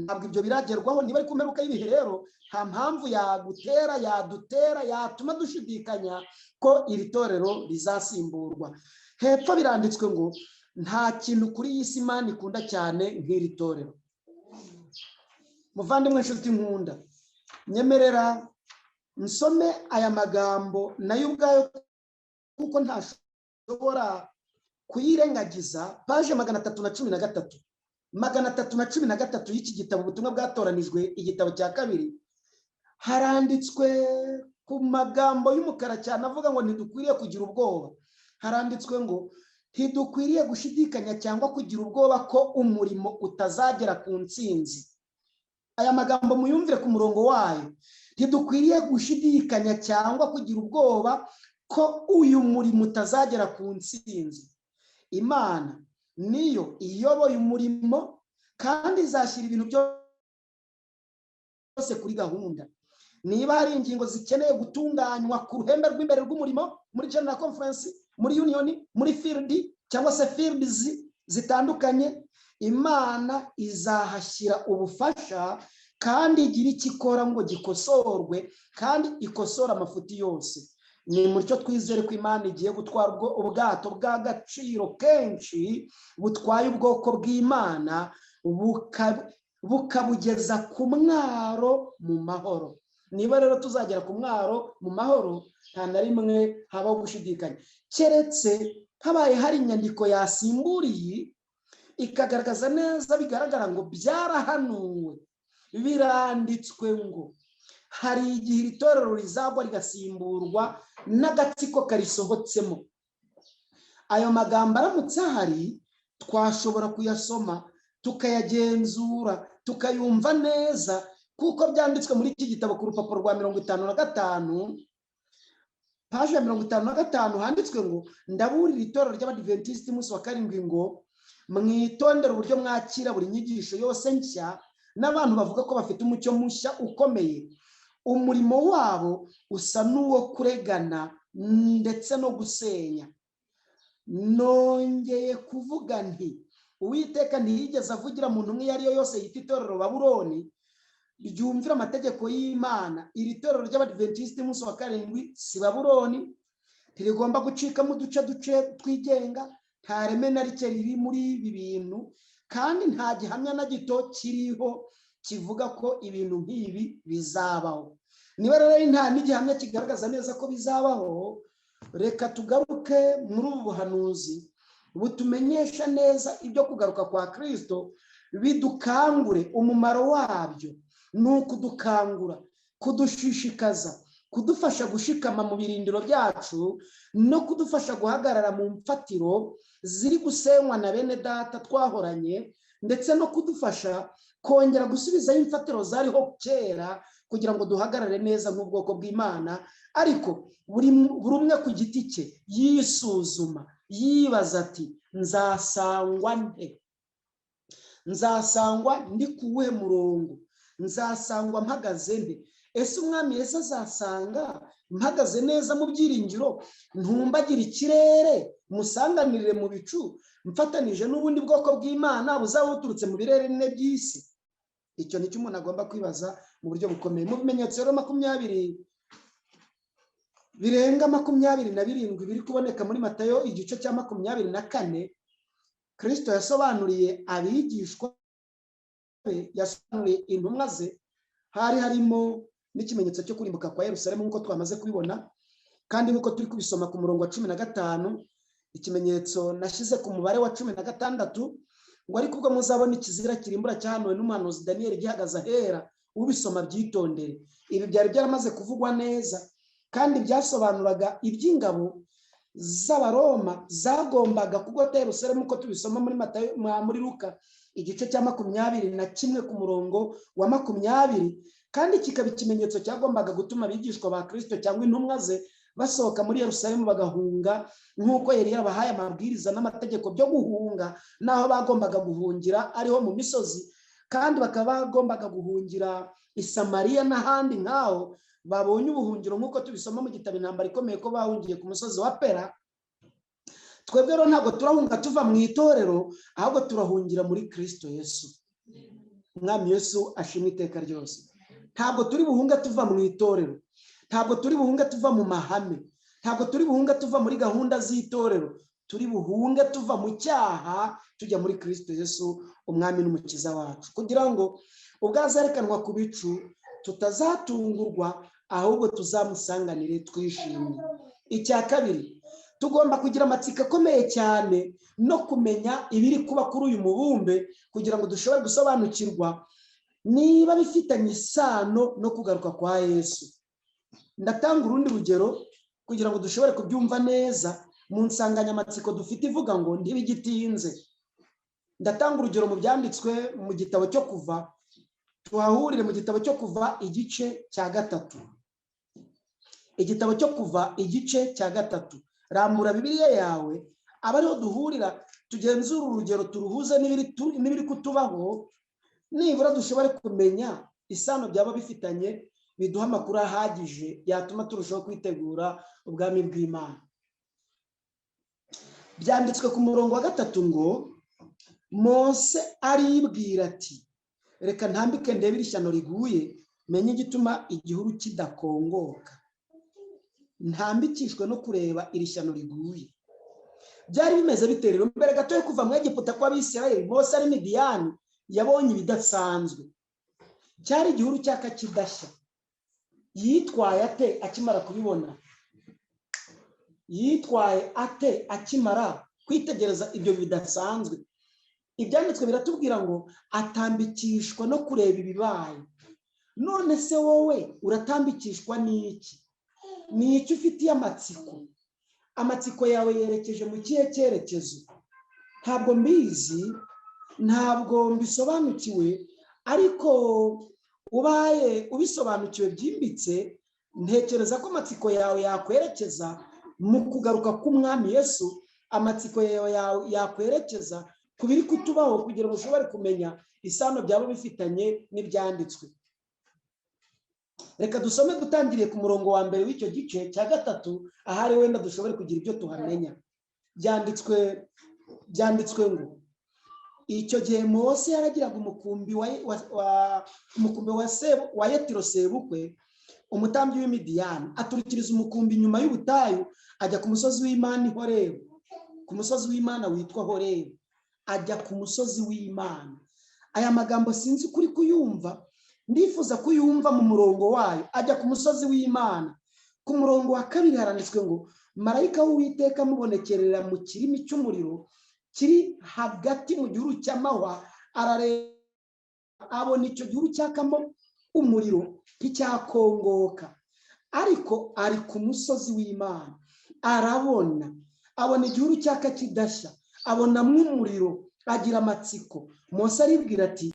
Ntabwo ibyo biragerwaho. Niba ari ku mperuka y'ibihe rero, nta mpamvu yagutera, yadutera, yatuma dushidikanya ko iri torero rizasimburwa. Hepfo biranditswe ngo: "Nta kintu kuri iyi si Imana ikunda cyane nk'iri torero." Muvandimwe, inshuti nkunda, nyemerera nsome aya magambo nayo ubwayo, kuko ntashobora kuyirengagiza. Paje 313, 313 y'iki gitabo Ubutumwa bwatoranijwe, igitabo cya kabiri, haranditswe ku magambo y'umukara cyane avuga ngo: "Ntidukwiriye kugira ubwoba." Haranditswe ngo: "Ntidukwiriye gushidikanya cyangwa kugira ubwoba ko umurimo utazagera ku ntsinzi." Aya magambo muyumvire ku murongo wayo: ntidukwiriye gushidikanya cyangwa kugira ubwoba ko uyu murimo utazagera ku ntsinzi. Imana niyo iyoboye umurimo kandi izashyira ibintu byose kuri gahunda. Niba hari ingingo zikeneye gutunganywa ku ruhembe rw'imbere rw'umurimo, muri General Conference, muri union, muri field cyangwa se fields zitandukanye, Imana izahashyira ubufasha kandi igira icyo ikora ngo gikosorwe kandi ikosora amafuti yose. Ni mutyo twizere ko Imana igiye gutwara ubwato bw'agaciro kenshi butwaye ubwoko bw'Imana, bukabugeza ku mwaro mu mahoro. Niba rero tuzagera ku mwaro mu mahoro, nta na rimwe habaho gushidikanya, keretse habaye hari inyandiko yasimburiye ikagaragaza neza, bigaragara ngo byarahanuwe, biranditswe ngo hari igihe iri torero rizagwa rigasimburwa n'agatsiko karisohotsemo. Ayo magambo aramutse ahari, twashobora kuyasoma, tukayagenzura, tukayumva neza, kuko byanditswe muri iki gitabo ku rupapuro rwa 55, paji ya 55, handitswe ngo: "Ndaburira itorero ry'Abadiventisiti umunsi wa karindwi ngo mwitondere uburyo mwakira buri nyigisho yose nshya n'abantu bavuga ko bafite umucyo mushya ukomeye. Umurimo wabo usa n'uwo kuregana." ndetse no gusenya. Nongeye kuvuga nti Uwiteka ntiyigeze avugira mu ntumwa iyo ari yo yose yita itorero Babuloni ryumvira amategeko y'Imana. Iri torero ry'Abadiventisti umunsi wa karindwi si Babuloni, ntirigomba gucikamo uduce duce twigenga, nta reme na rike riri muri ibi bintu, kandi nta gihamya na gito kiriho kivuga ko ibintu nk'ibi bizabaho. Niba rero nta n'igihamya kigaragaza neza ko bizabaho, reka tugaruke muri ubu buhanuzi butumenyesha neza ibyo kugaruka kwa Kristo, bidukangure. Umumaro wabyo ni ukudukangura, kudushishikaza, kudufasha gushikama mu birindiro byacu no kudufasha guhagarara mu mfatiro ziri gusenywa na bene data twahoranye, ndetse no kudufasha kongera gusubizayo imfatiro zariho kera kugira ngo duhagarare neza nk'ubwoko bw'Imana. Ariko buri umwe ku giti cye yisuzuma, yibaza ati nzasangwa nte? Nzasangwa ndi kuwuhe murongo? Nzasangwa mpagaze nte? Ese Umwami Yesu azasanga mpagaze neza mu byiringiro, ntumbagira ikirere, musanganirire mu bicu, mfatanije n'ubundi bwoko bw'Imana buzaba buturutse mu birere bine by'isi? Icyo nicyo umuntu agomba kwibaza mu buryo bukomeye. Mu bimenyetso rero 20 birenga 27 biri kuboneka muri Matayo igice cya 24, Kristo yasobanuriye abigishwa be, yasobanuriye intumwa ze, hari harimo n'ikimenyetso cyo kurimbuka kwa Yerusalemu nk'uko twamaze kubibona, kandi nk'uko turi kubisoma ku murongo wa 15, ikimenyetso nashyize ku mubare wa 16, ngo ariko ubwo muzabona ikizira kirimbura cyahanuwe n'umuhanuzi Daniyeli gihagaze ahera, ubisoma byitondere. Ibi byari byaramaze kuvugwa neza, kandi byasobanuraga iby'ingabo z'Abaroma zagombaga kugota Yerusalemu, uko tubisoma muri Matayo, muri Luka igice cya 21 ku murongo wa 20, kandi kikaba ikimenyetso cyagombaga gutuma abigishwa ba Kristo cyangwa intumwa ze basohoka muri Yerusalemu bagahunga, nk'uko yari yarabahaye amabwiriza n'amategeko byo guhunga, n'aho bagombaga guhungira ariho mu misozi, kandi bakaba bagombaga guhungira i Samariya n'ahandi nk'aho babonye ubuhungiro, nk'uko tubisoma mu gitabo Intambara Ikomeye ko bahungiye ku musozi wa Pera. Twebwe rero ntabwo turahunga tuva mu itorero, ahubwo turahungira muri Kristo Yesu. Umwami Yesu ashimwe iteka ryose. Ntabwo turi buhunga tuva mu itorero, ntabwo turi buhunga tuva mu mahame, ntabwo turi buhunga tuva muri gahunda z'itorero, turi buhunge tuva mu cyaha tujya muri Kristo Yesu Umwami n'Umukiza wacu, kugira ngo ubwo azerekanwa ku bicu tutazatungurwa, ahubwo tuzamusanganire twishimye. Icya kabiri, tugomba kugira amatsiko akomeye cyane no kumenya ibiri kuba kuri uyu mubumbe, kugira ngo dushobore gusobanukirwa niba bifitanye isano no kugaruka kwa Yesu. Ndatanga urundi rugero kugira ngo dushobore kubyumva neza mu nsanganyamatsiko dufite ivuga ngo ntibigitinze. Ndatanga urugero mu byanditswe mu gitabo cyo Kuva, tuhahurire mu gitabo cyo Kuva igice cya 3. Igitabo cyo Kuva igice cya 3. Rambura Bibiliya yawe, aba ariho duhurira, tugenzura urugero turuhuze n'ibiri kutubaho, nibura dushobore kumenya isano byaba bifitanye, biduha amakuru ahagije yatuma turushaho kwitegura ubwami bw'Imana. Byanditswe ku murongo wa 3 ngo Mose aribwira ati reka ntambike ndebe iri shyano riguye, menye igituma igihuru kidakongoka. Ntambikishwe no kureba iri shyano riguye. Byari bimeze bite rero? Mbere gato yo kuva mu Egiputa kw'Abisirayeli, Mose ari Midiyani yabonye ibidasanzwe. Cyari igihuru cyaka kidashya. Yitwaye ate akimara kubibona? Yitwaye ate akimara kwitegereza ibyo bidasanzwe? Ibyanditswe biratubwira ngo atambikishwa no kureba ibibaye. None se wowe uratambikishwa n'iki? Ni icyo ufitiye amatsiko? Amatsiko yawe yerekeje mu kihe cyerekezo? Ntabwo mbizi, ntabwo mbisobanukiwe, ariko ubaye ubisobanukiwe byimbitse, ntekereza ko amatsiko yawe yakwerekeza mu kugaruka k'Umwami Yesu, amatsiko yawe yakwerekeza ku biri kutubaho, kugira ngo ushobore kumenya isano byaba bifitanye n'ibyanditswe. Reka dusome dutangiriye ku murongo wa mbere w'icyo gice cya gatatu, ahari wenda dushobore kugira ibyo tuhamenya. Byanditswe ngo icyo gihe Mose yaragiraga umukumbi wa Yetiro sebukwe, umutambyi w'Imidiyani, aturikiriza umukumbi inyuma y'ubutayu, ajya ku musozi w'Imana i Horebu, ku musozi w'Imana witwa Horebu, ajya ku musozi w'Imana. Aya magambo sinzi kuri kuyumva, ndifuza kuyumva mu murongo wayo. Ajya ku musozi w'Imana. Ku murongo wa kabiri haranditswe ngo marayika w'Uwiteka amubonekerera mu kirimi cy'umuriro kiri hagati mu gihuru cy'amahwa, arareba abona icyo gihuru cyakamo umuriro nticyakongoka, ariko ari ku musozi w'Imana. Arabona, abona igihuru cyaka kidashya, abonamo umuriro, agira amatsiko. Mose aribwira ati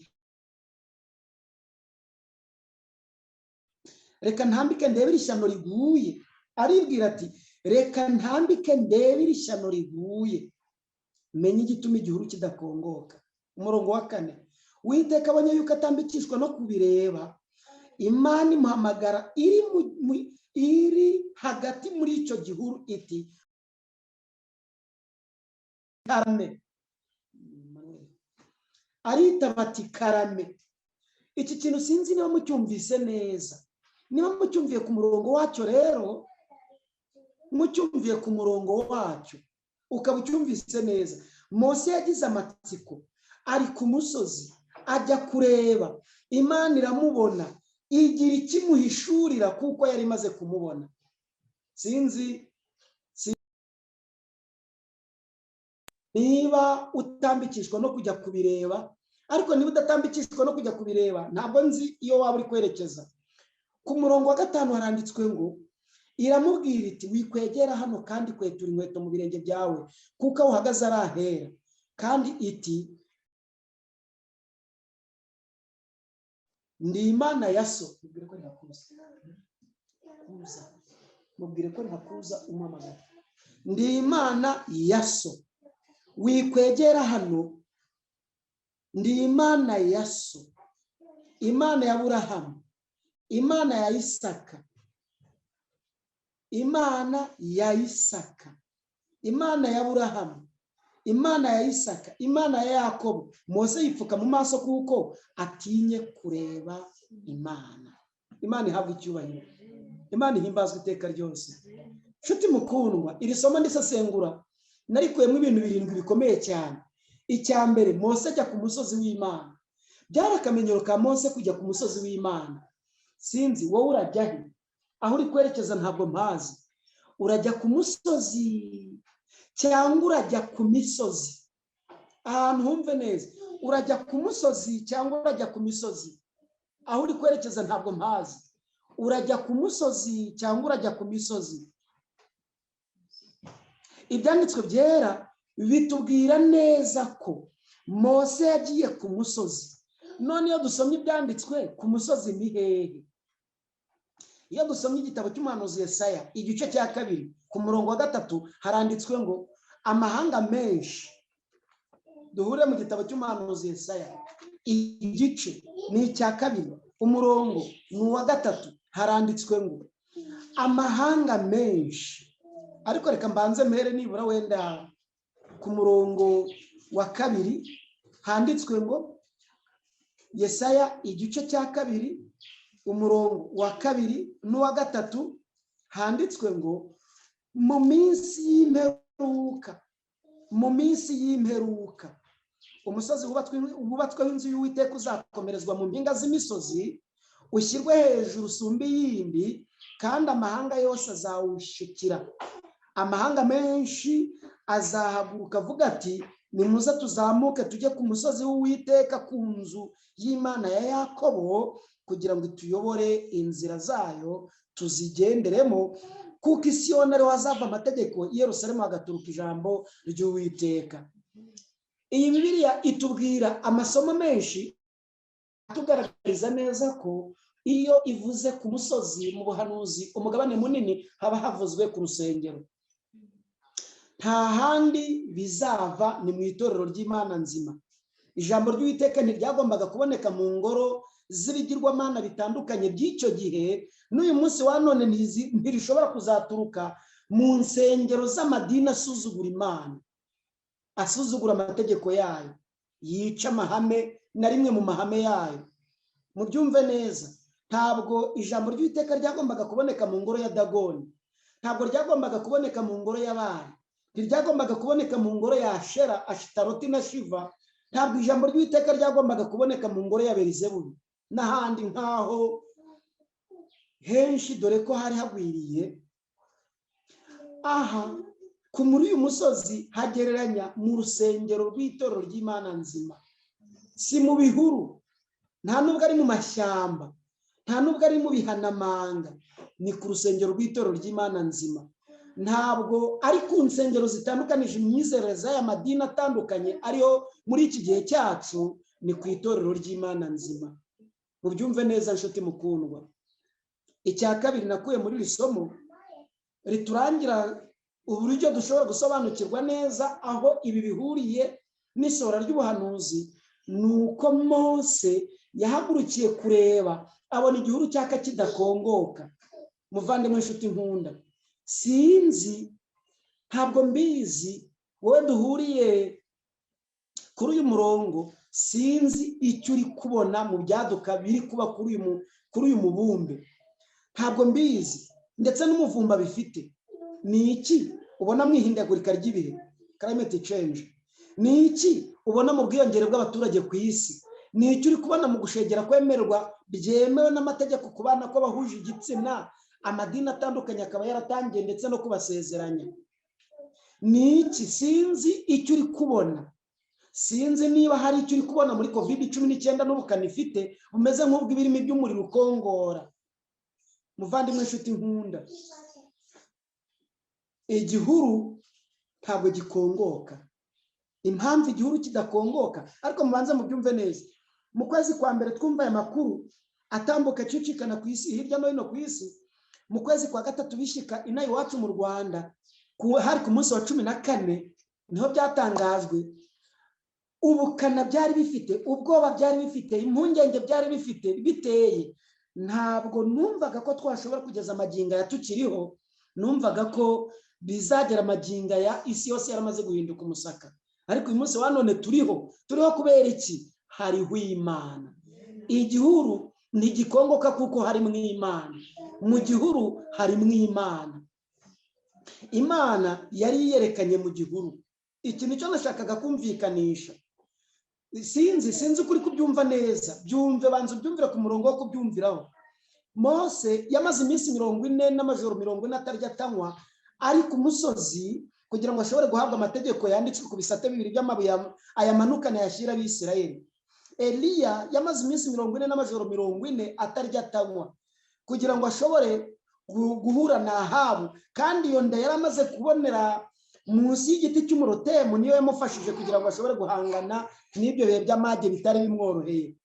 reka ntambike ndebe iri shyano riguye. Aribwira ati reka ntambike ndebe iri shyano riguye, menye igituma igihuru kidakongoka. Umurongo wa kane, Uwiteka abonye yuko atambikishwa no kubireba, Imana imuhamagara iri hagati muri icyo gihuru iti karame. Aritaba ati karame. Iki kintu sinzi niba mucyumvise neza. Niba mucyumviye ku murongo wacyo rero, mucyumviye ku murongo wacyo ukaba ucyumvise neza, Mose yagize amatsiko, ari ku musozi ajya kureba, Imana iramubona, igira ikimuhishurira kuko yari imaze kumubona. Sinzi niba utambikishwa no kujya kubireba, ariko niba udatambikishwa no kujya kubireba ntabwo nzi iyo waba uri kwerekeza. Ku murongo wa gatanu haranditswe ngo iramubwira iti wikwegera hano kandi kwetura inkweto mu birenge byawe, kuko aho uhagaze ari ahera. Kandi iti ndi Imana ya so. Mubwire ko ntakuza, mubwire ko ntakuza umamagara. Ndi Imana ya so, wikwegera hano. Ndi Imana ya so, Imana ya Aburahamu, Imana ya Isaka, Imana ya Isaka, Imana ya Aburahamu, Imana ya Isaka, Imana ya Yakobo. Mose yipfuka mu maso kuko atinye kureba Imana. Imana ihabwa icyubahiro, Imana ihimbazwa iteka ryose. Nshuti mukundwa, iri somo ndisesengura narikuyemo ibintu birindwi bikomeye cyane. Icya mbere, Mose ajya ku musozi w'Imana. Byari akamenyero ka Mose kujya ku musozi w'Imana. Sinzi wowe urajya he, aho uri kwerekeza ntabwo mpazi. Urajya ku musozi cyangwa urajya ku misozi? Ahantu humve neza, urajya ku musozi cyangwa urajya ku misozi? Aho uri kwerekeza ntabwo mpazi. Urajya ku musozi cyangwa urajya ku misozi? Ibyanditswe byera bitubwira neza ko Mose yagiye ku musozi. None iyo dusomye ibyanditswe, ku musozi ni hehe? Iyo dusomye igitabo cy'umuhanuzi Yesaya igice cya 2 ku murongo wa 3 haranditswe ngo amahanga menshi. Duhure mu gitabo cy'umuhanuzi Yesaya igice ni icya 2 umurongo ni uwa 3 haranditswe ngo amahanga menshi. Ariko reka mbanze mpere nibura wenda ku murongo wa 2 handitswe ngo Yesaya igice cya 2 umurongo wa 2 n'uwa 3 handitswe ngo mu minsi y'imperuka, mu minsi y'imperuka umusozi wubatsweho inzu y'Uwiteka uzakomerezwa mu mpinga z'imisozi, ushyirwe hejuru usumbe iyindi, kandi amahanga yose azawushikira. Amahanga menshi azahaguruka avuga ati nimuze tuzamuke tujye ku musozi w'Uwiteka, ku nzu y'Imana ya Yakobo, kugira ngo ituyobore inzira zayo tuzigenderemo, kuko i Siyoni ariho hazava amategeko, i Yerusalemu hagaturuka ijambo ry'Uwiteka. Iyi Bibiliya itubwira amasomo menshi atugaragariza neza ko iyo ivuze ku musozi mu buhanuzi umugabane munini haba havuzwe ku rusengero. Nta handi bizava, ni mu itorero ry'Imana nzima. Ijambo ry'Uwiteka ntiryagombaga kuboneka mu ngoro z'ibigirwamana bitandukanye by'icyo gihe. N'uyu munsi wa none ntirishobora kuzaturuka mu nsengero z'amadini asuzugura Imana, asuzugura amategeko yayo, yica amahame na rimwe mu mahame yayo. Mubyumve neza, ntabwo ijambo ry'Uwiteka ryagombaga kuboneka mu ngoro ya Dagoni, ntabwo ryagombaga kuboneka mu ngoro y'Abari, ntiryagombaga kuboneka mu ngoro ya Ashera, Ashitaroti na Shiva. Ntabwo ijambo ry'Uwiteka ryagombaga kuboneka mu ngoro ya Berizebuli n'ahandi nk'aho henshi, dore ko hari hagwiriye. Aha ku muri uyu musozi hagereranya mu rusengero rw'itorero ry'Imana nzima. Si mu bihuru, nta nubwo ari mu mashyamba, nta nubwo ari mu bihanamanga, ni ku rusengero rw'itorero ry'Imana nzima. Ntabwo ari ku nsengero zitandukanije imyizerere z'aya madini atandukanye ariho muri iki gihe cyacu, ni ku itorero ry'Imana nzima. Mubyumve neza nshuti mukundwa. Icya kabiri nakuye muri iri somo riturangira uburyo dushobora gusobanukirwa neza aho ibi bihuriye n'isohora ry'ubuhanuzi, ni uko Mose yahagurukiye kureba abona igihuru cyaka kidakongoka. Muvandimwe inshuti nkunda, sinzi, ntabwo mbizi, wowe duhuriye kuri uyu murongo, sinzi icyo uri kubona mu byaduka biri kuba kuri uyu mubumbe, ntabwo mbizi, ndetse n'umuvumba bifite. Ni iki ubona mu ihindagurika ry'ibihe, climate change? Ni iki ubona mu bwiyongere bw'abaturage ku isi? Ni iki uri kubona mu gushegera kwemerwa byemewe n'amategeko ku bana kw'abahuje igitsina, amadini atandukanye akaba yaratangiye ndetse no kubasezeranya? Ni iki? Sinzi icyo uri kubona. Sinzi niba hari icyo uri kubona muri COVID-19 n'ubukana ifite bumeze nk'ubw'ibirimi by'umuriro ukongora. Muvandimwe inshuti nkunda, igihuru ntabwo gikongoka. Impamvu igihuru kidakongoka, ariko mubanze mubyumve neza. Mu kwezi kwa mbere twumva aya makuru atambuka acicikana ku isi hirya no hino ku isi. Mu kwezi kwa gatatu bishyika inaha iwacu mu Rwanda, hari ku munsi wa 14 niho byatangajwe. Ubukana byari bifite, ubwoba byari bifite, impungenge byari bifite biteye. Ntabwo numvaga ko twashobora kugeza amagingo aya tukiriho, numvaga ko bizagera amagingo aya isi yose yaramaze guhinduka umusaka. Ariko uyu munsi wa none turiho, turiho kubera iki? Hariho Imana. Igihuru ntigikongoka kuko harimo Imana. Mu gihuru harimo Imana. Imana yari yiyerekanye mu gihuru. Iki nicyo nashakaga kumvikanisha. Sinzi ukuri kubyumva neza, byumve, banza ubyumvire ku murongo wo kubyumviraho. Mose yamaze iminsi 40 n'amajoro 40 atarya atanywa, ari ku musozi kugira ngo ashobore guhabwa amategeko yanditswe ku bisate bibiri by'amabuye, ayamanukane ayashyira Abisirayeli. Eliya yamaze iminsi 40 n'amajoro 40 atarya atanywa kugira ngo ashobore guhura na Ahabu, kandi iyo nda yari amaze kubonera munsi y'igiti cy'umurotemu niyo yamufashije kugira ngo ashobore guhangana n'ibyo bihe by'amage bitari bimworoheye.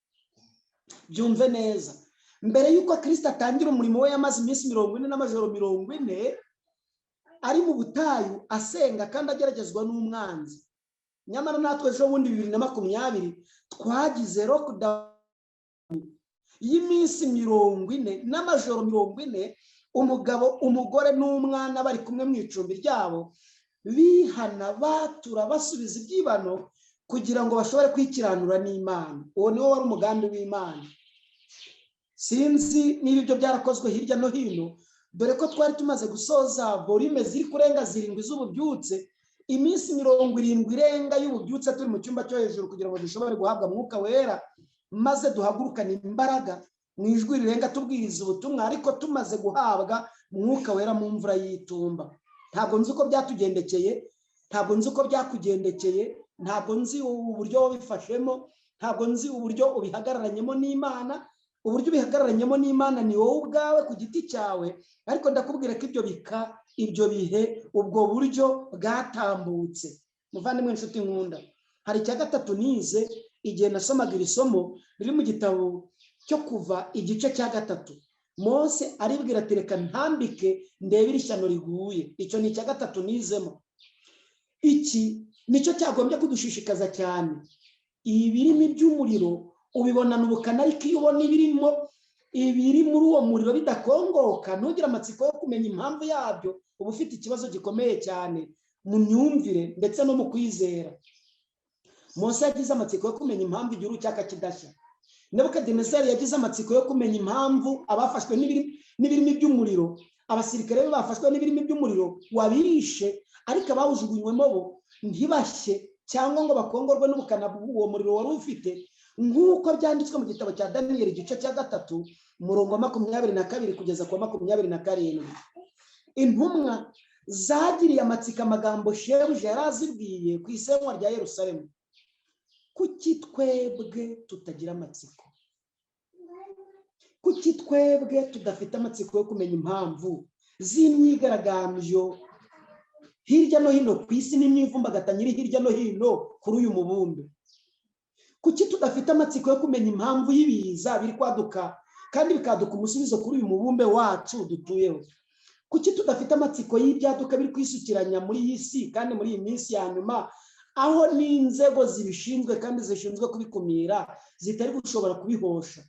Byumve neza, mbere y'uko Kristo atangira umurimo we yamaze iminsi 40 n'amajoro 40 ari mu butayu asenga kandi ageragezwa n'umwanzi. Nyamara natwe ejo bundi 2020 twagize lockdown y'iminsi 40 n'amajoro 40, umugabo, umugore n'umwana bari kumwe mu icumbi ryabo, bihana, batura, basubiza ibyibano kugira ngo bashobore kwikiranura n'Imana. Uwo niwo wari umugambi w'Imana. Sinzi niba ibyo byarakozwe hirya no hino, dore ko twari tumaze gusoza volume ziri kurenga 7 z'ububyutse, iminsi 70 irenga y'ububyutse turi mu cyumba cyo hejuru kugira ngo dushobore guhabwa Mwuka Wera, maze duhagurukane imbaraga mu ijwi rirenga tubwiriza ubutumwa, ariko tumaze guhabwa Mwuka Wera mu mvura y'itumba. Ntabwo nzi uko byatugendekeye, ntabwo nzi uko byakugendekeye, ntabwo nzi uburyo wabifashemo, ntabwo nzi uburyo ubihagararanyemo n'Imana. Uburyo ubihagararanyemo n'Imana ni wowe ubwawe ku giti cyawe, ariko ndakubwira ko ibyo bika, ibyo bihe, ubwo buryo bwatambutse. Muvandimwe inshuti nkunda, hari icya gatatu nize igihe nasomaga iri somo riri mu gitabo cyo Kuva igice cya 3. Mose aribwira ati reka ntambike ndebe iri shyano riguye. Icyo ni icya gatatu nizemo. Iki nicyo cyagombye kudushishikaza cyane. Ibirimi by'umuriro Ubibonana ubukana, ariko iyo ubona ibiri muri uwo muriro bidakongoka, ntugire amatsiko yo kumenya impamvu yabyo, uba ufite ikibazo gikomeye cyane mu myumvire ndetse no mu kwizera. Mose yagize amatsiko yo kumenya impamvu igihuru cyaka kidashya. Nebukadinezari yagize amatsiko yo kumenya impamvu abafashwe n'ibirimi by'umuriro, abasirikare be bafashwe n'ibirimi by'umuriro wabishe, ariko abawujugunywemo bo ntibashye cyangwa ngo bakongorwe n'ubukana bw'uwo muriro wari ufite, nk'uko byanditswe mu gitabo cya Daniyeli igice cya 3 umurongo wa 22 kugeza ku wa 27. Intumwa zagiriye amatsiko amagambo shebuja yari azibwiye ku isenywa rya Yerusalemu. Kuki twebwe tutagira amatsiko? Kuki twebwe tudafite amatsiko yo kumenya impamvu z'imyigaragambyo hirya no hino ku isi n'imyivumbagatanyo iri hirya no hino kuri uyu mubumbe? Kuki tudafite amatsiko yo kumenya impamvu y'ibiza biri kwaduka kandi bikaduka umusubizo kuri uyu mubumbe wacu dutuyeho? Kuki tudafite amatsiko y'ibyaduka biri kwisukiranya muri iyi si kandi muri iyi minsi ya nyuma, aho n'inzego zibishinzwe kandi zishinzwe kubikumira zitari gushobora kubihosha?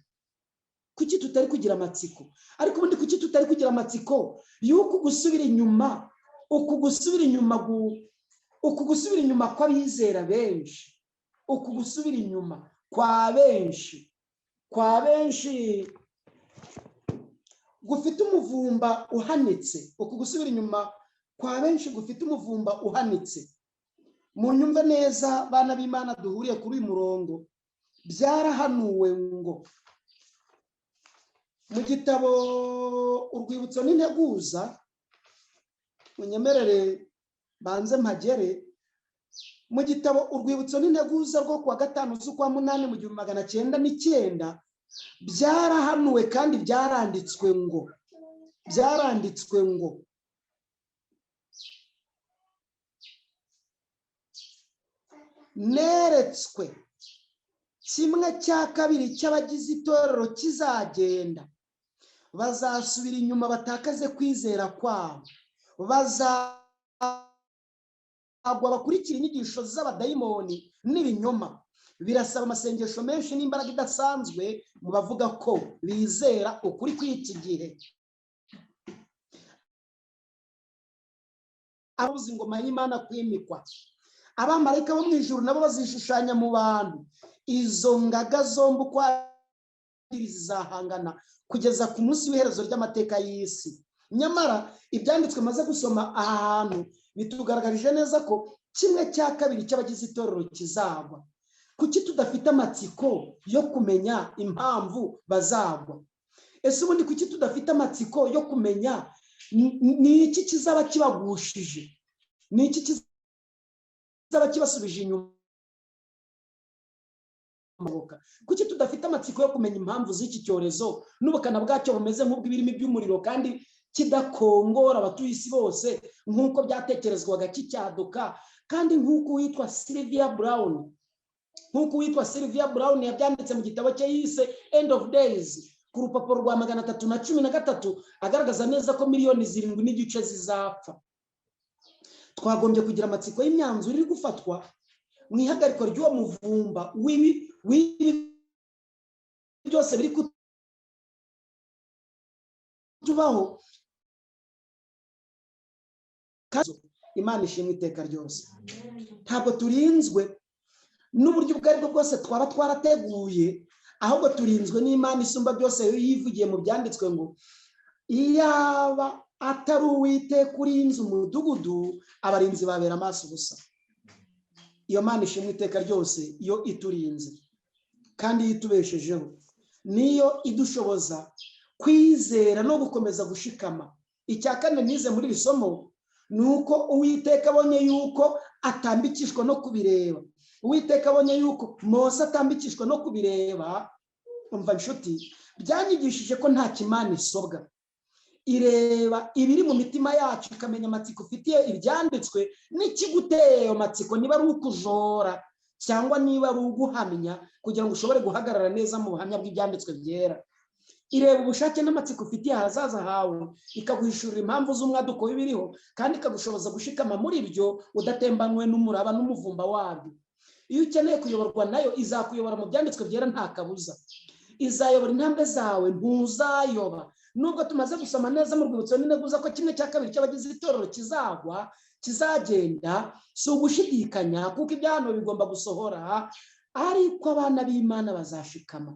Kuki tutari kugira amatsiko? Ariko ubundi kuki tutari kugira amatsiko y'uku gusubira inyuma, uku gusubira inyuma, uku gusubira inyuma kw'abizera benshi, uku gusubira inyuma kwa benshi, kwa benshi gufite umuvumba uhanitse, uku gusubira inyuma kwa benshi gufite umuvumba uhanitse. Munyumve neza bana b'Imana duhuriye kuri uyu murongo, byarahanuwe ngo mu gitabo Urwibutso n'Integuza, munyemerere banze mpagere, mu gitabo Urwibutso n'Integuza rwo kuwa 5 z'ukwa 8 mu 1909, byarahanuwe kandi byaranditswe ngo neretswe 1/2 cy'abagize itorero kizagenda, bazasubira inyuma batakaze kwizera kwabo, bazagwa bakurikira inyigisho z'abadayimoni n'ibinyoma. Birasaba amasengesho menshi n'imbaraga idasanzwe mu bavuga ko bizera ukuri kw'iki gihe. Abuze ingoma y'Imana kwimikwa, abamarayika bo mu ijuru nabo bazishushanya mu bantu. Izo ngaga zombi uko ari zizahangana kugeza ku munsi w'iherezo ry'amateka y'isi. Nyamara ibyanditswe maze gusoma aha hantu bitugaragarije neza ko 1/2 cy'abagize itorero kizagwa. Kuki tudafite amatsiko yo kumenya impamvu bazagwa? Ese ubundi kuki tudafite amatsiko yo kumenya ni iki kizaba kibagushije, ni iki kizaba kibasubije inyuma? Kuki tudafite amatsiko yo kumenya impamvu z'iki cyorezo n'ubukana bwacyo bumeze nk'ubw'ibirimi by'umuriro kandi kidakongora abatuye isi bose nk'uko byatekerezwaga kicyaduka, kandi nk'uko uwitwa Sylvia Brown yabyanditse mu gitabo cye yise End of Days ku rupapuro rwa 313, agaragaza neza ko miliyoni 7.5 zizapfa. Twagombye kugira amatsiko y'imyanzuro iri gufatwa mu ihagarikwa ry'uwo muvumba w'ibi byose biri kutubaho. Imana ishimwe iteka ryose. Ntabwo turinzwe n'uburyo ubwo aribwo bwose twaba twarateguye, ahubwo turinzwe n'Imana isumba byose yivugiye mu byanditswe ngo iyaba atari Uwiteka urinze umudugudu, abarinzi babera amaso ubusa. Iyo Mana ishimwe iteka ryose, iyo iturinze kandi yitubeshejeho, niyo idushoboza kwizera no gukomeza gushikama. Icya kane nize muri iri somo ni uko Uwiteka abonye yuko atambikishwa no kubireba. Uwiteka abonye yuko Mose atambikishwa no kubireba. Umva nshuti, byanyigishije ko nta kimana isobwa. Ireba ibiri mu mitima yacu, ikamenya amatsiko ufitiye ibyanditswe n'ikiguteye ayo matsiko, niba ari ukujora cyangwa niba ari uguhamya kugira ngo ushobore guhagarara neza mu buhamya bw'ibyanditswe byera. Ireba ubushake n'amatsiko ufitiye ahazaza hawe, ikaguhishurira impamvu z'umwaduko w'ibiriho, kandi ikagushoboza gushikama muri byo udatembanywe n'umuraba n'umuvumba wabyo. Iyo ukeneye kuyoborwa nayo, izakuyobora mu byanditswe byera nta kabuza. Izayobora intambwe zawe, ntuzayoba. Nubwo tumaze gusoma neza mu rwibutso n'integuza ko 1/2 cy'abagize itorero kizagwa, kizagenda, si ugushidikanya kuko ibyahano bigomba gusohora, ariko abana b'Imana bazashikama.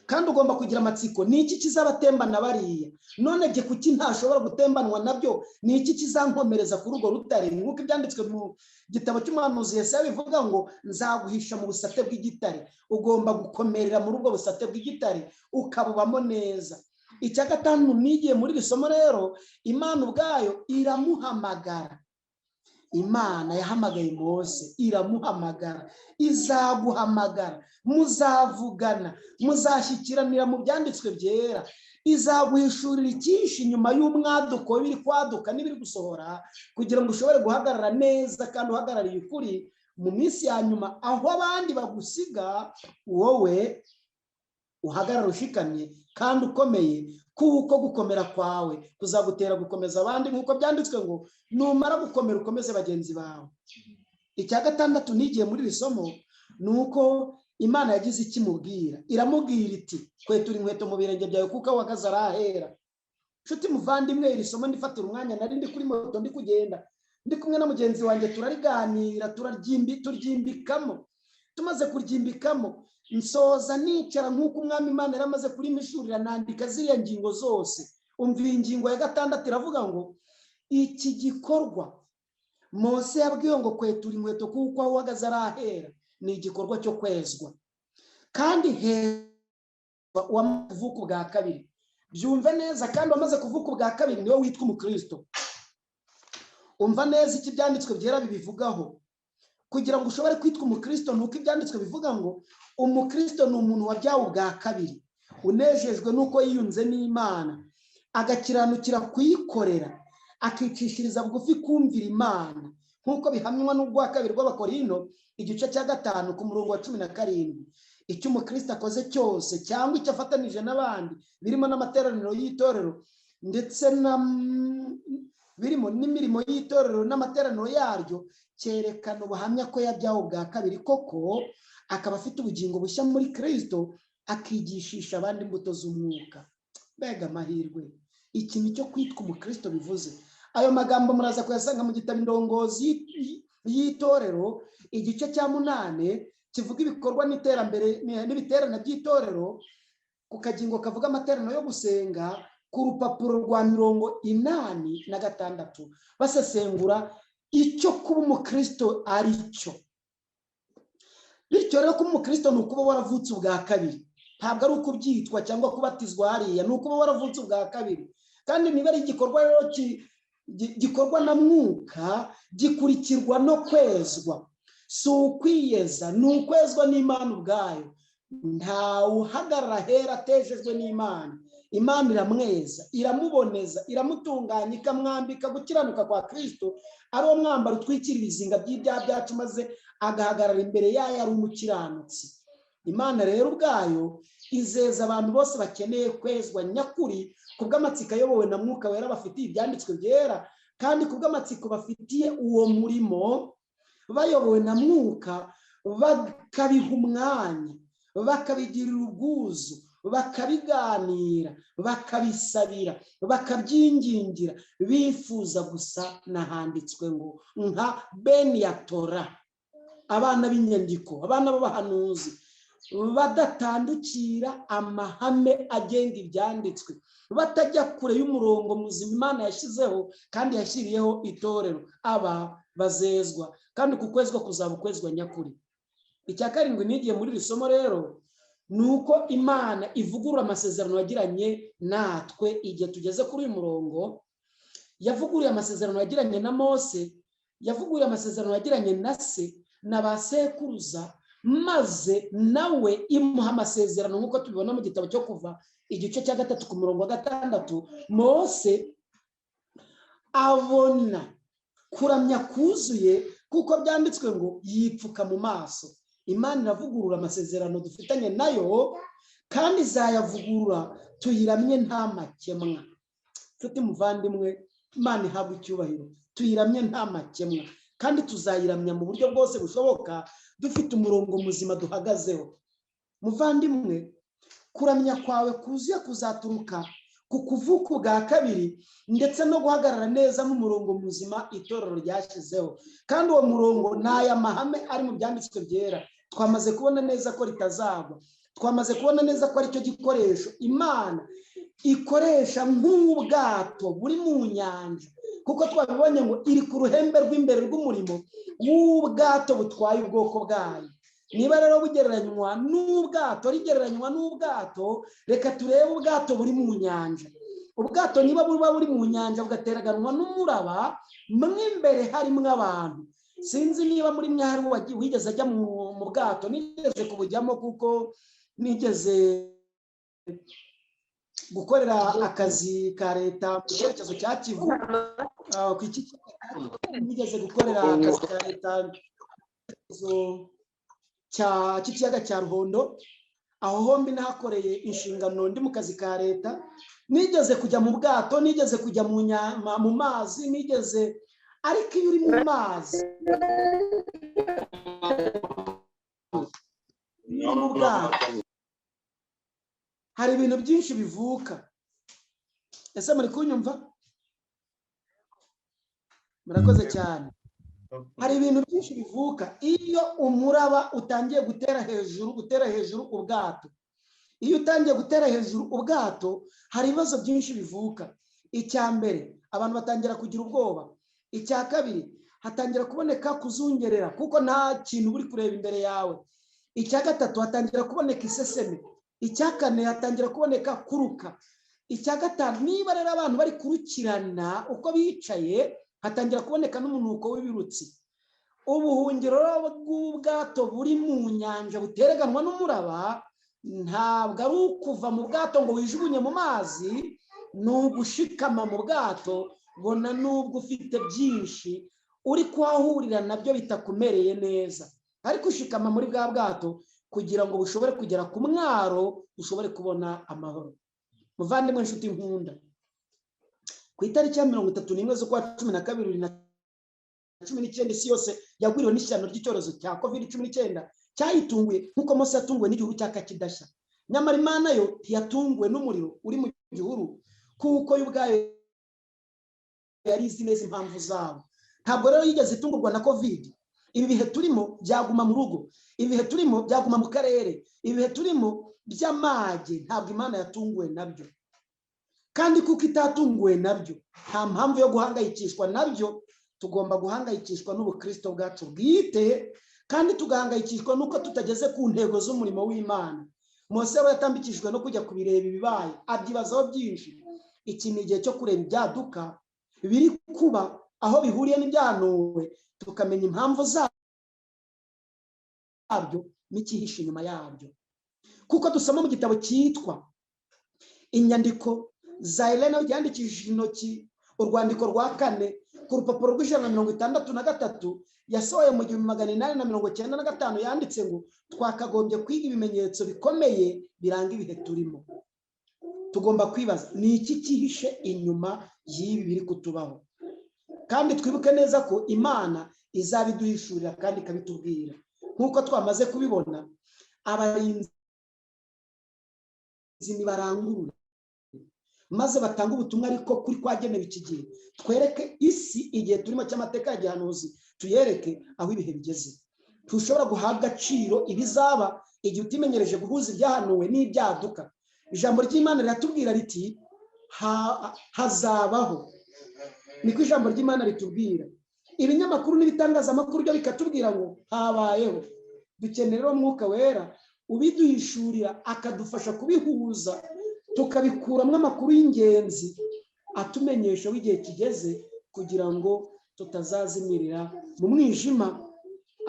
Kandi ugomba kugira amatsiko, ni iki kizabatembana bariya? None jye kuki ntashobora gutembanwa nabyo? Ni iki kizankomereza kuri urwo rutare? Nk'uko ibyanditswe mu gitabo cy'umuhanuzi Yesaya bivuga ngo nzaguhisha mu busate bw'igitare. Ugomba gukomerera muri ubwo busate bw'igitare ukabubamo neza. Icya gatanu nigiye muri iri somo rero, Imana ubwayo iramuhamagara. Imana yahamagaye Mose, iramuhamagara, izaguhamagara, muzavugana, muzashyikiranira mu byanditswe byera, izaguhishurira icyinshi nyuma y'umwaduko w'ibiri kwaduka n'ibiri gusohora, kugira ngo ushobore guhagarara neza kandi uhagarariye ukuri mu minsi ya nyuma, aho abandi bagusiga wowe uhagarara ushikamye kandi ukomeye, kuko gukomera kwawe kuzagutera gukomeza abandi, nk'uko byanditswe ngo numara gukomera ukomeze bagenzi bawe. Icya gatandatu nigiye muri iri somo ni uko Imana yagize ikimubwira, iramubwira iti kwetura inkweto mu birenge byawe kuko aho uhagaze arahera. Nshuti muvandimwe, iri somo ndifatira umwanya, nari ndi kuri moto ndi kugenda ndi kumwe na mugenzi wanjye, turariganira, turyimbikamo. Tumaze kuryimbikamo nsoza nicara nk'uko umwami Imana yari amaze kurimishurira, nandika ziriya ngingo zose. Umva iyi ngingo ya gatandatu iravuga ngo iki gikorwa Mose yabwiwe ngo kwetura inkweto kuko aho uhagaze arahera, ni igikorwa cyo kwezwa kandi hezwa uwamaze kuvuka ubwa kabiri. Byumve neza, kandi wamaze kuvuka ubwa kabiri niwe witwa umukristo. Umva neza iki ibyanditswe byera bibivugaho. Kugira ngo ushobore kwitwa umukristo ni uko ibyanditswe bivuga ngo umukristo ni umuntu wabyawe ubwa kabiri, unejejwe n'uko yiyunze n'Imana, agakiranukira kuyikorera, akicishiriza bugufi kumvira Imana, nk'uko bihamywa n'urwa kabiri rw'Abakorinto igice cya 5 ku murongo wa 17. Icyo umukristo akoze cyose cyangwa icyo afatanije n'abandi, birimo n'amateraniro y'itorero ndetse na birimo n'imirimo y'itorero n'amateraniro yaryo, cyerekana ubuhamya ko yabyawe ubwa kabiri koko, akaba afite ubugingo bushya muri Kristo, akigishisha abandi imbuto z'umwuka. Mbega amahirwe ikintu cyo kwitwa umukristo bivuze. Ayo magambo muraza kuyasanga mu gitabo Indongozi y'itorero igice cya 8 kivuga ibikorwa n'iterambere n'ibiterane by'itorero, ku kagingo kavuga amateraniro yo gusenga, ku rupapuro rwa 86, basesengura icyo kuba umukristo ari cyo. Bityo rero kuba umukristo ni ukuba waravutse ubwa kabiri, ntabwo ari ukubyitwa cyangwa kubatizwa hariya, ni ukuba waravutse ubwa kabiri. Kandi niba ari igikorwa rero gikorwa na mwuka, gikurikirwa no kwezwa. Si ukwiyeza, ni ukwezwa n'Imana ubwayo. Ntawe uhagarara ahera atejejwe n'Imana. Imana iramweza, iramuboneza, iramutunganya, ikamwambika gukiranuka kwa Kristo, ari wo mwambaro utwikira ibizinga by'ibyaha byacu, maze agahagarara imbere yayo ari umukiranutsi. Imana rero ubwayo izeza abantu bose bakeneye kwezwa nyakuri kubw'amatsiko ayobowe na Mwuka Wera bafitiye ibyanditswe byera, kandi kubw'amatsiko bafitiye uwo murimo bayobowe na Mwuka, bakabiha umwanya, bakabigirira ubwuzu, bakabiganira, bakabisabira, bakabyingingira, bifuza gusa n'ahanditswe ngo nka Beniyatora, abana b'inyandiko, abana b'abahanuzi, badatandukira amahame agenga ibyanditswe, batajya kure y'umurongo muzima Imana yashyizeho kandi yashyiriyeho itorero, aba bazezwa. Kandi uku kwezwa kuzaba ukwezwa nyakuri. Icya karindwi nigiye muri iri somo rero ni uko Imana ivugurura amasezerano yagiranye natwe. Igihe tugeze kuri uyu murongo, yavuguruye amasezerano yagiranye na Mose, yavuguruye amasezerano yagiranye na se na ba sekuruza, maze nawe imuha amasezerano nk'uko tubibona mu gitabo cyo Kuva igice cya 3 ku murongo wa 6. Mose abona kuramya kuzuye, kuko byanditswe ngo yipfuka mu maso. Imana iravugurura amasezerano dufitanye nayo, kandi izayavugurura tuyiramye nta makemwa. Nshuti muvandimwe, Imana ihabwa icyubahiro, tuyiramye nta makemwa. Kandi tuzayiramya mu buryo bwose bushoboka, dufite umurongo muzima duhagazeho. Muvandimwe, kuramya kwawe kuzuye kuzaturuka ku kuvuka bwa kabiri, ndetse no guhagarara neza mu murongo muzima itorero ryashyizeho. Kandi uwo murongo ni aya mahame ari mu byanditswe byera. Twamaze kubona neza ko ritazagwa, twamaze kubona neza ko aricyo gikoresho Imana ikoresha nk'ubwato buri mu nyanja, kuko twabibonye ngo iri ku ruhembe rw'imbere rw'umurimo w'ubwato butwaye ubwoko bwayo. Niba rero bugereranywa n'ubwato, rigereranywa n'ubwato, reka turebe ubwato buri mu nyanja. Ubwato niba buba buri mu nyanja bugateraganwa n'umuraba, mo imbere harimo abantu. Sinzi niba muri mwe hari wigeze ajya mu bwato. Nigeze kubujyamo kuko nigeze gukorera akazi ka leta mu cyerekezo cya Kivu. Nigeze gukorera akazi ka leta cy'ikiyaga cya Ruhondo. Aho hombi nahakoreye inshingano ndi mu kazi ka leta. Nigeze kujya mu bwato, nigeze kujya mu mazi, nigeze. Ariko iyo uri mu mazi, mu bwato, hari ibintu byinshi bivuka. Ese muri kunyumva? Murakoze cyane. Hari ibintu byinshi bivuka iyo umuraba utangiye gutera hejuru, gutera hejuru ubwato. Iyo utangiye gutera hejuru ubwato, hari ibibazo byinshi bivuka. Icya mbere, abantu batangira kugira ubwoba. Icya kabiri, hatangira kuboneka kuzungerera, kuko nta kintu uri kureba imbere yawe. Icya gatatu, hatangira kuboneka iseseme. Icya kane, hatangira kuboneka kuruka. Icya gatanu, niba rero abantu bari kurukirana uko bicaye, hatangira kuboneka n'umunuko w'ibirutsi. Ubuhungiro bw'ubwato buri mu nyanja butereganwa n'umuraba ntabwo ari ukuva mu bwato ngo wijugunye mu mazi, ni ugushikama mu bwato, bona n'ubwo ufite byinshi uri kuhahurira nabyo bitakumereye neza, ariko ushikama muri bwa bwato kugira ngo bushobore kugera ku mwaro, ushobore kubona amahoro. Muvandimwe, inshuti nkunda, ku itariki ya 31 z'ukwa 12 2019, isi yose yagwiriwe n'ishyano ry'icyorezo cya COVID-19 cyayitunguye nk'uko Mose yatunguwe n'igihuru cyaka kidashya. Nyamara Imana yo ntiyatunguwe n'umuriro uri mu gihuru, kuko yo ubwayo yari izi neza impamvu zabo. Ntabwo rero yigeze itungurwa na COVID. Ibi bihe turimo byaguma mu rugo, ibi bihe turimo byaguma mu karere, ibi bihe turimo by'amage, ntabwo Imana yatunguwe nabyo. Kandi kuko itatunguwe nabyo, nta mpamvu yo guhangayikishwa nabyo. Tugomba guhangayikishwa n'ubukristo bwacu bwite, kandi tugahangayikishwa n'uko tutageze ku ntego z'umurimo w'Imana. Mose we yatambikishijwe no kujya kubireba ibibaye, abyibazaho byinshi. Iki ni igihe cyo kureba ibyaduka biri kuba aho bihuriye n'ibyahanuwe, tukamenya impamvu zabyo n'ikihishe inyuma yabyo. Kuko dusoma mu gitabo cyitwa Inyandiko za Elena yandikishije intoki, urwandiko rwa kane, ku rupapuro rw'163 yasohoye mu 1895, yanditse ngo twakagombye kwiga ibimenyetso bikomeye biranga ibihe turimo. Tugomba kwibaza ni iki cyihishe inyuma y'ibi biri kutubaho, kandi twibuke neza ko Imana izabiduhishurira kandi ikabitubwira. Nk'uko twamaze kubibona, abarinzi nibarangurure maze batanga ubutumwa ariko kuri kwagenewe iki gihe. Twereke isi igihe turimo cy'amateka ya gihanuzi, tuyereke aho ibihe bigeze. Ntushobora guha agaciro ibizaba igihe utimenyereje guhuza ibyahanuwe n'ibyaduka. Ijambo ry'Imana riratubwira riti hazabaho, niko ijambo ry'Imana ritubwira. Ibinyamakuru n'ibitangazamakuru byo bikatubwira ngo habayeho. Dukenera rero Umwuka Wera ubiduhishurira, akadufasha kubihuza, tukabikuramo amakuru y'ingenzi atumenyesha aho igihe kigeze, kugira ngo tutazazimirira mu mwijima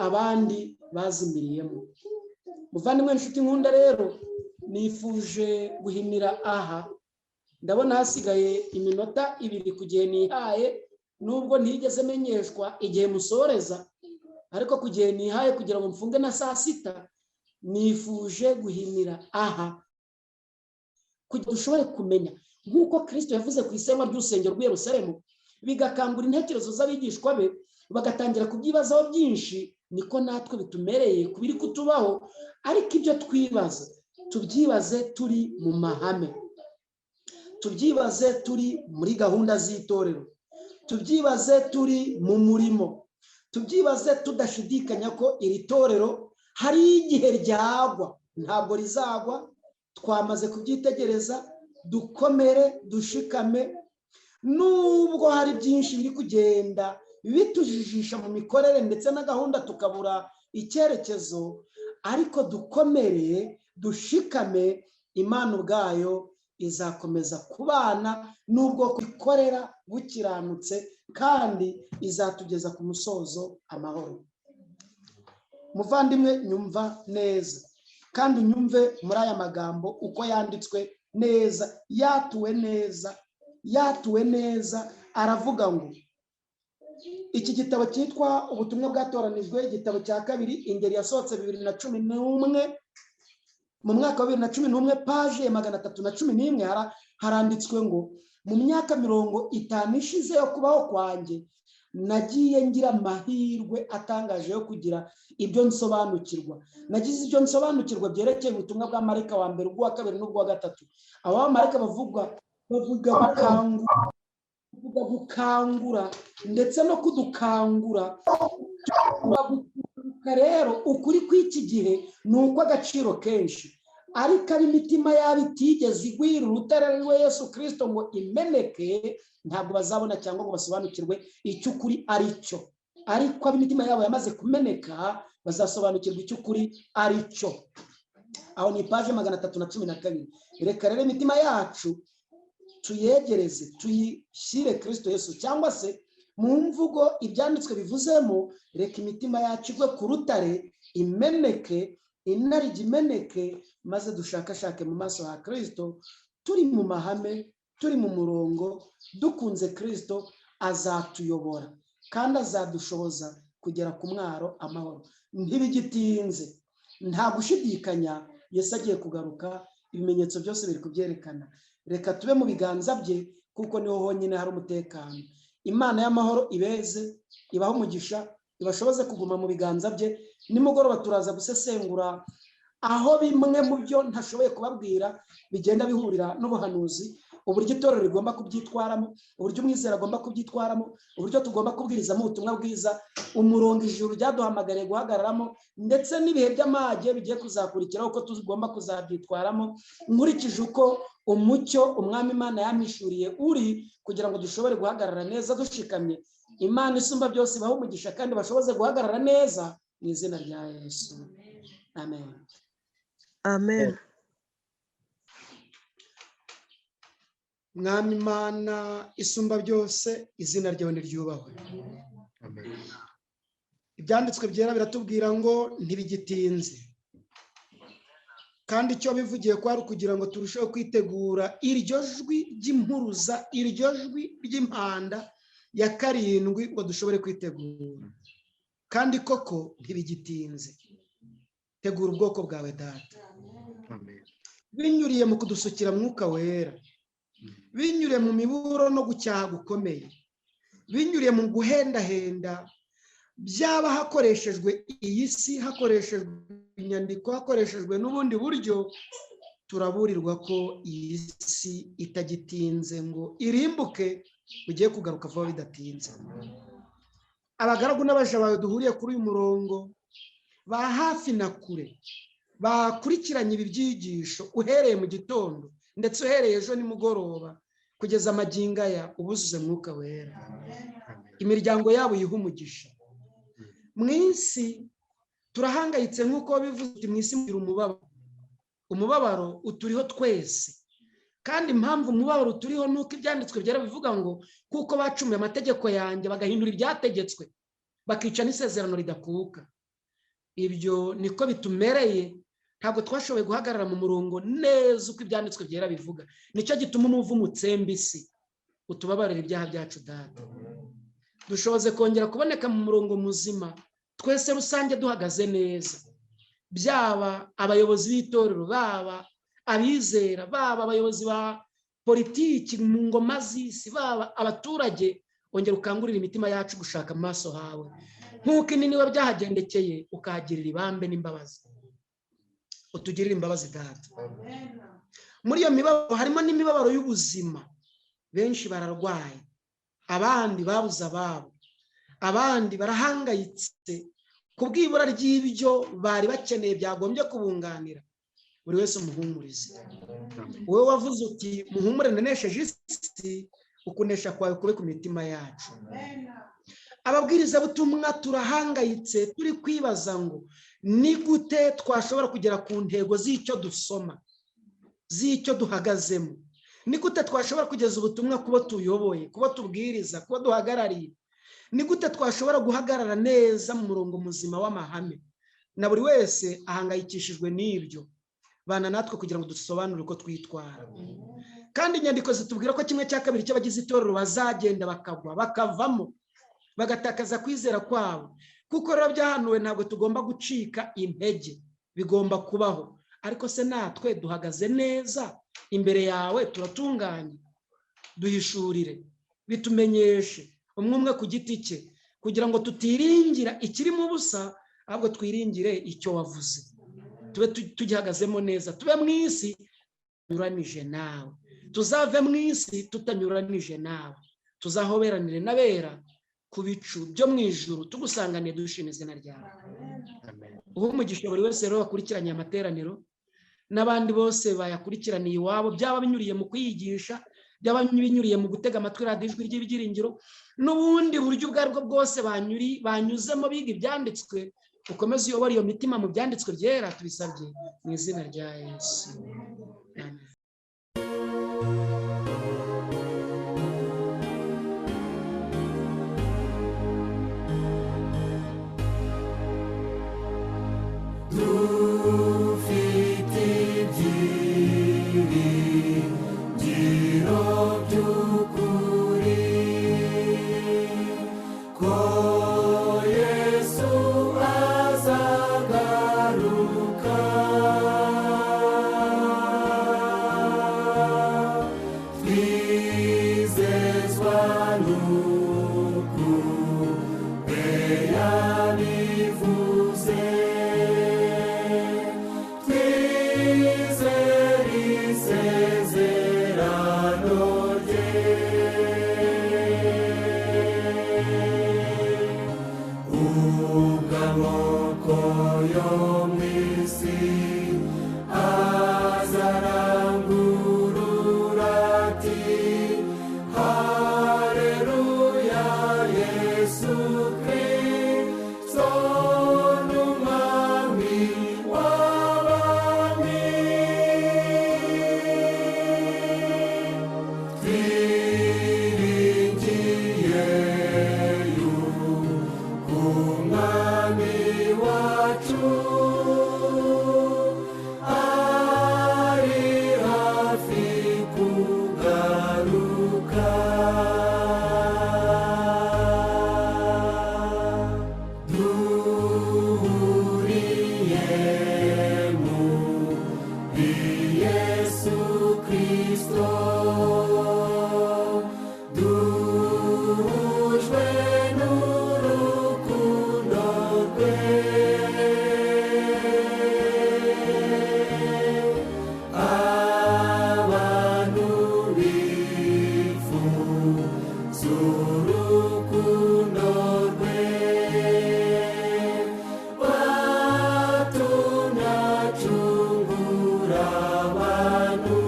abandi bazimiriyemo. Muvandimwe, inshuti nkunda, rero nifuje guhinira aha. Ndabona hasigaye iminota 2 ku gihe nihaye, nubwo ntigeze menyeshwa igihe musoreza, ariko ku gihe nihaye kugira ngo mfunge na saa sita, nifuje guhinira aha kugira dushobore kumenya nk'uko Kristo yavuze ku isenwa ry'urusengero rw'i Yerusalemu. Bigakangura intekerezo z'abigishwa be, bagatangira kubyibazaho byinshi. Niko natwe bitumereye ku biri kutubaho, ariko ibyo twibaza tubyibaze turi mu mahame, tubyibaze turi muri gahunda z'itorero, tubyibaze turi mu murimo, tubyibaze tudashidikanya ko iri torero hari igihe ryagwa. Ntabwo rizagwa, twamaze kubyitegereza. Dukomere, dushikame, nubwo hari byinshi biri kugenda bitujijisha mu mikorere ndetse na gahunda, tukabura icyerekezo, ariko dukomere, dushikame. Imana ubwayo izakomeza kubana n'ubwo ikorera bukiranutse, kandi izatugeza ku musozo amahoro. Muvandimwe, nyumva neza kandi unyumve muri aya magambo uko yanditswe neza, yatuwe neza, yatuwe neza. Aravuga ngo iki gitabo cyitwa Ubutumwa Bwatoranijwe, igitabo cya kabiri, ingeri yasohotse 2011, mu mwaka wa 2011, paje ya 311, haranditswe ngo: "Mu myaka 50 ishize yo kubaho kwanjye, nagiye ngira amahirwe atangaje yo kugira ibyo nsobanukirwa. Nagize ibyo nsobanukirwa byerekeye ubutumwa bwa marayika wa mbere, ubw'uwa kabiri n'ubwa gatatu." Abo bamarayika bavugwa bavuga gukangura, bavuga gukangura ndetse no kudukangura. Rero ukuri kw'iki gihe ni uko agaciro kenshi, ariko ari imitima yabo itigeze igwira urutare ari we Yesu Kirisito ngo imeneke, ntabwo bazabona cyangwa ngo basobanukirwe icyo ukuri ari cyo. Ariko ab'imitima yabo yamaze kumeneka bazasobanukirwa icyo ukuri ari cyo. Aho ni paje 312. Reka rero imitima yacu tuyegereze, tuyishyire Kirisito Yesu, cyangwa se mu mvugo ibyanditswe bivuzemo, reka imitima yacu igwe ku rutare, imeneke, inarijye imeneke, maze dushakashake mu maso ha Kirisito, turi mu mahame, turi mu murongo, dukunze Kirisito. Azatuyobora kandi azadushoboza kugera ku mwaro amahoro. Ntibigitinze, nta gushidikanya, Yesu agiye kugaruka. Ibimenyetso byose biri kubyerekana. Reka tube mu biganza bye, kuko niho honyine hari umutekano. Imana y'amahoro ibeze, ibahe umugisha, ibashoboze kuguma mu biganza bye. Nimugoroba turaza gusesengura aho bimwe mu byo ntashoboye kubabwira bigenda bihurira n'ubuhanuzi, uburyo itorero rigomba kubyitwaramo, uburyo umwizera agomba kubyitwaramo, uburyo tugomba kubwirizamo ubutumwa bwiza, umurongo ijuru ryaduhamagariye guhagararamo, ndetse n'ibihe by'amage bigiye kuzakurikiraho, uko tugomba kuzabyitwaramo, nkurikije uko umucyo Umwami Imana yampishuriye uri, kugira ngo dushobore guhagarara neza dushikamye. Imana isumba byose ibahe umugisha kandi bashoboze guhagarara neza mu izina rya Yesu, amen. Amen. Mwami Imana isumba byose, izina ryawe niryubahwe. Amen. Ibyanditswe byera biratubwira ngo ntibigitinze, kandi icyo bivugiye ko ari ukugira ngo turusheho kwitegura iryo jwi ry'impuruza, iryo jwi ry'impanda ya karindwi, ngo dushobore kwitegura. Kandi koko ntibigitinze. Tegura ubwoko bwawe, Data. Amen. Binyuriye mu kudusukira Mwuka Wera, binyuriye mu miburo no gucyaha gukomeye, binyuriye mu guhendahenda, byaba hakoreshejwe iyi si, hakoreshejwe inyandiko, hakoreshejwe n'ubundi buryo, turaburirwa ko iyi si itagitinze ngo irimbuke, ugiye kugaruka vuba bidatinze. Abagaragu n'abaja bawe duhuriye kuri uyu murongo, ba hafi na kure, bakurikiranye ibi byigisho uhereye mu gitondo ndetse uhereye ejo nimugoroba kugeza amagingo aya, ubuzuze Mwuka Wera. Amen. Imiryango yabo uyihe umugisha. Mu isi turahangayitse, nk'uko bivuze uti: "Mu isi mugira umubabaro." Umubabaro uturiho twese, kandi impamvu umubabaro uturiho ni uko ibyanditswe byera bivuga ngo: "Kuko bacumuye amategeko yanjye, bagahindura ibyategetswe, bakica n'isezerano ridakuka." Ibyo niko bitumereye. Ntabwo twashoboye guhagarara mu murongo neza uko ibyanditswe byera bivuga. Nicyo gituma umuvumo utsemba isi. Utubabarire ibyaha byacu, Data. Dushoboze kongera kuboneka mu murongo muzima, twese rusange duhagaze neza, byaba abayobozi b'itorero, baba abizera, baba abayobozi ba politiki mu ngoma z'isi, baba abaturage. Ongera ukangurire imitima yacu gushaka amaso hawe, nk'uko inini we byahagendekeye ukahagirira ibambe n'imbabazi. Utugirire imbabazi Data. Muri iyo mibabaro harimo n'imibabaro y'ubuzima. Benshi bararwaye, abandi babuze ababo, abandi barahangayitse ku bw'ibura ry'ibyo bari bakeneye byagombye kubunganira. Buri wese umuhumurize. Wowe wavuze uti muhumure nanesheje isi, ukunesha kwawe kube ku mitima yacu. Ababwirizabutumwa turahangayitse, turi kwibaza ngo ni gute twashobora kugera ku ntego z'icyo dusoma, z'icyo duhagazemo. Ni gute twashobora kugeza ubutumwa kubo tuyoboye, kubo tubwiriza, kubo duhagarariye. Ni gute twashobora guhagarara neza mu murongo muzima w'amahame. Na buri wese ahangayikishijwe n'ibyo. Bana natwe kugira ngo dusobanure uko twitwara. Kandi inyandiko zitubwira ko 1/2 cy'abagize itorero bazagenda bakagwa, bakavamo, bagatakaza kwizera kwabo. Kuko rero byahanuwe, ntabwo tugomba gucika intege, bigomba kubaho. Ariko se natwe duhagaze neza imbere yawe, turatunganye? Duhishurire, bitumenyeshe umwe umwe ku giti cye, kugira ngo tutiringira ikirimo ubusa, ahubwo twiringire icyo wavuze. Tube tugihagazemo neza, tube mu isi tunyuranije nawe, tuzave mu isi tutanyuranije nawe, tuzahoberanire n'abera ku bicu byo mu ijuru, tugusanganiye dushima izina ryawe. Uha umugisha buri wese rero wakurikiranye amateraniro, n'abandi bose bayakurikiraniye iwabo, byaba binyuriye mu kwiyigisha, byaba binyuriye mu gutega amatwi radiyo Ijwi ry'Ibyiringiro, n'ubundi buryo ubwo aribwo bwose banyuzemo biga ibyanditswe. Ukomeze uyobore iyo mitima mu byanditswe byera, tubisabye mu izina rya Yesu. Amen. Dufite ibyiringiro by'ukuri ko Yesu azagaruka, twizezwa n'uko yabivuze, twizere isezerano rye. Ubwo amoko yo mu isi azarangurura ati haleluya, Yesu Kristo ni umwami w'abami. Twiringiye yuko umwami wacu ari hafi kugaruka. Duhuriye muri Yesu Kristo, duhujwe n'urukundo rwe, abantu bifuza urukundo rwe, batumye acungura abantu.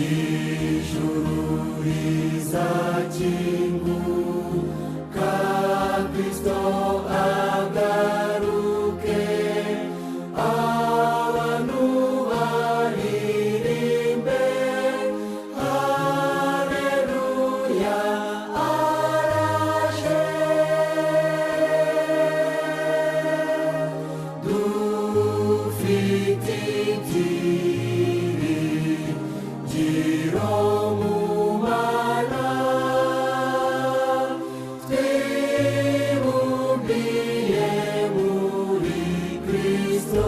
Ijuru rizakinguka, Kristo agaruke, abantu baririmbe haleluya, araje. Dufite ibyiringiro mu Mana, twibumbiye muri Kristo.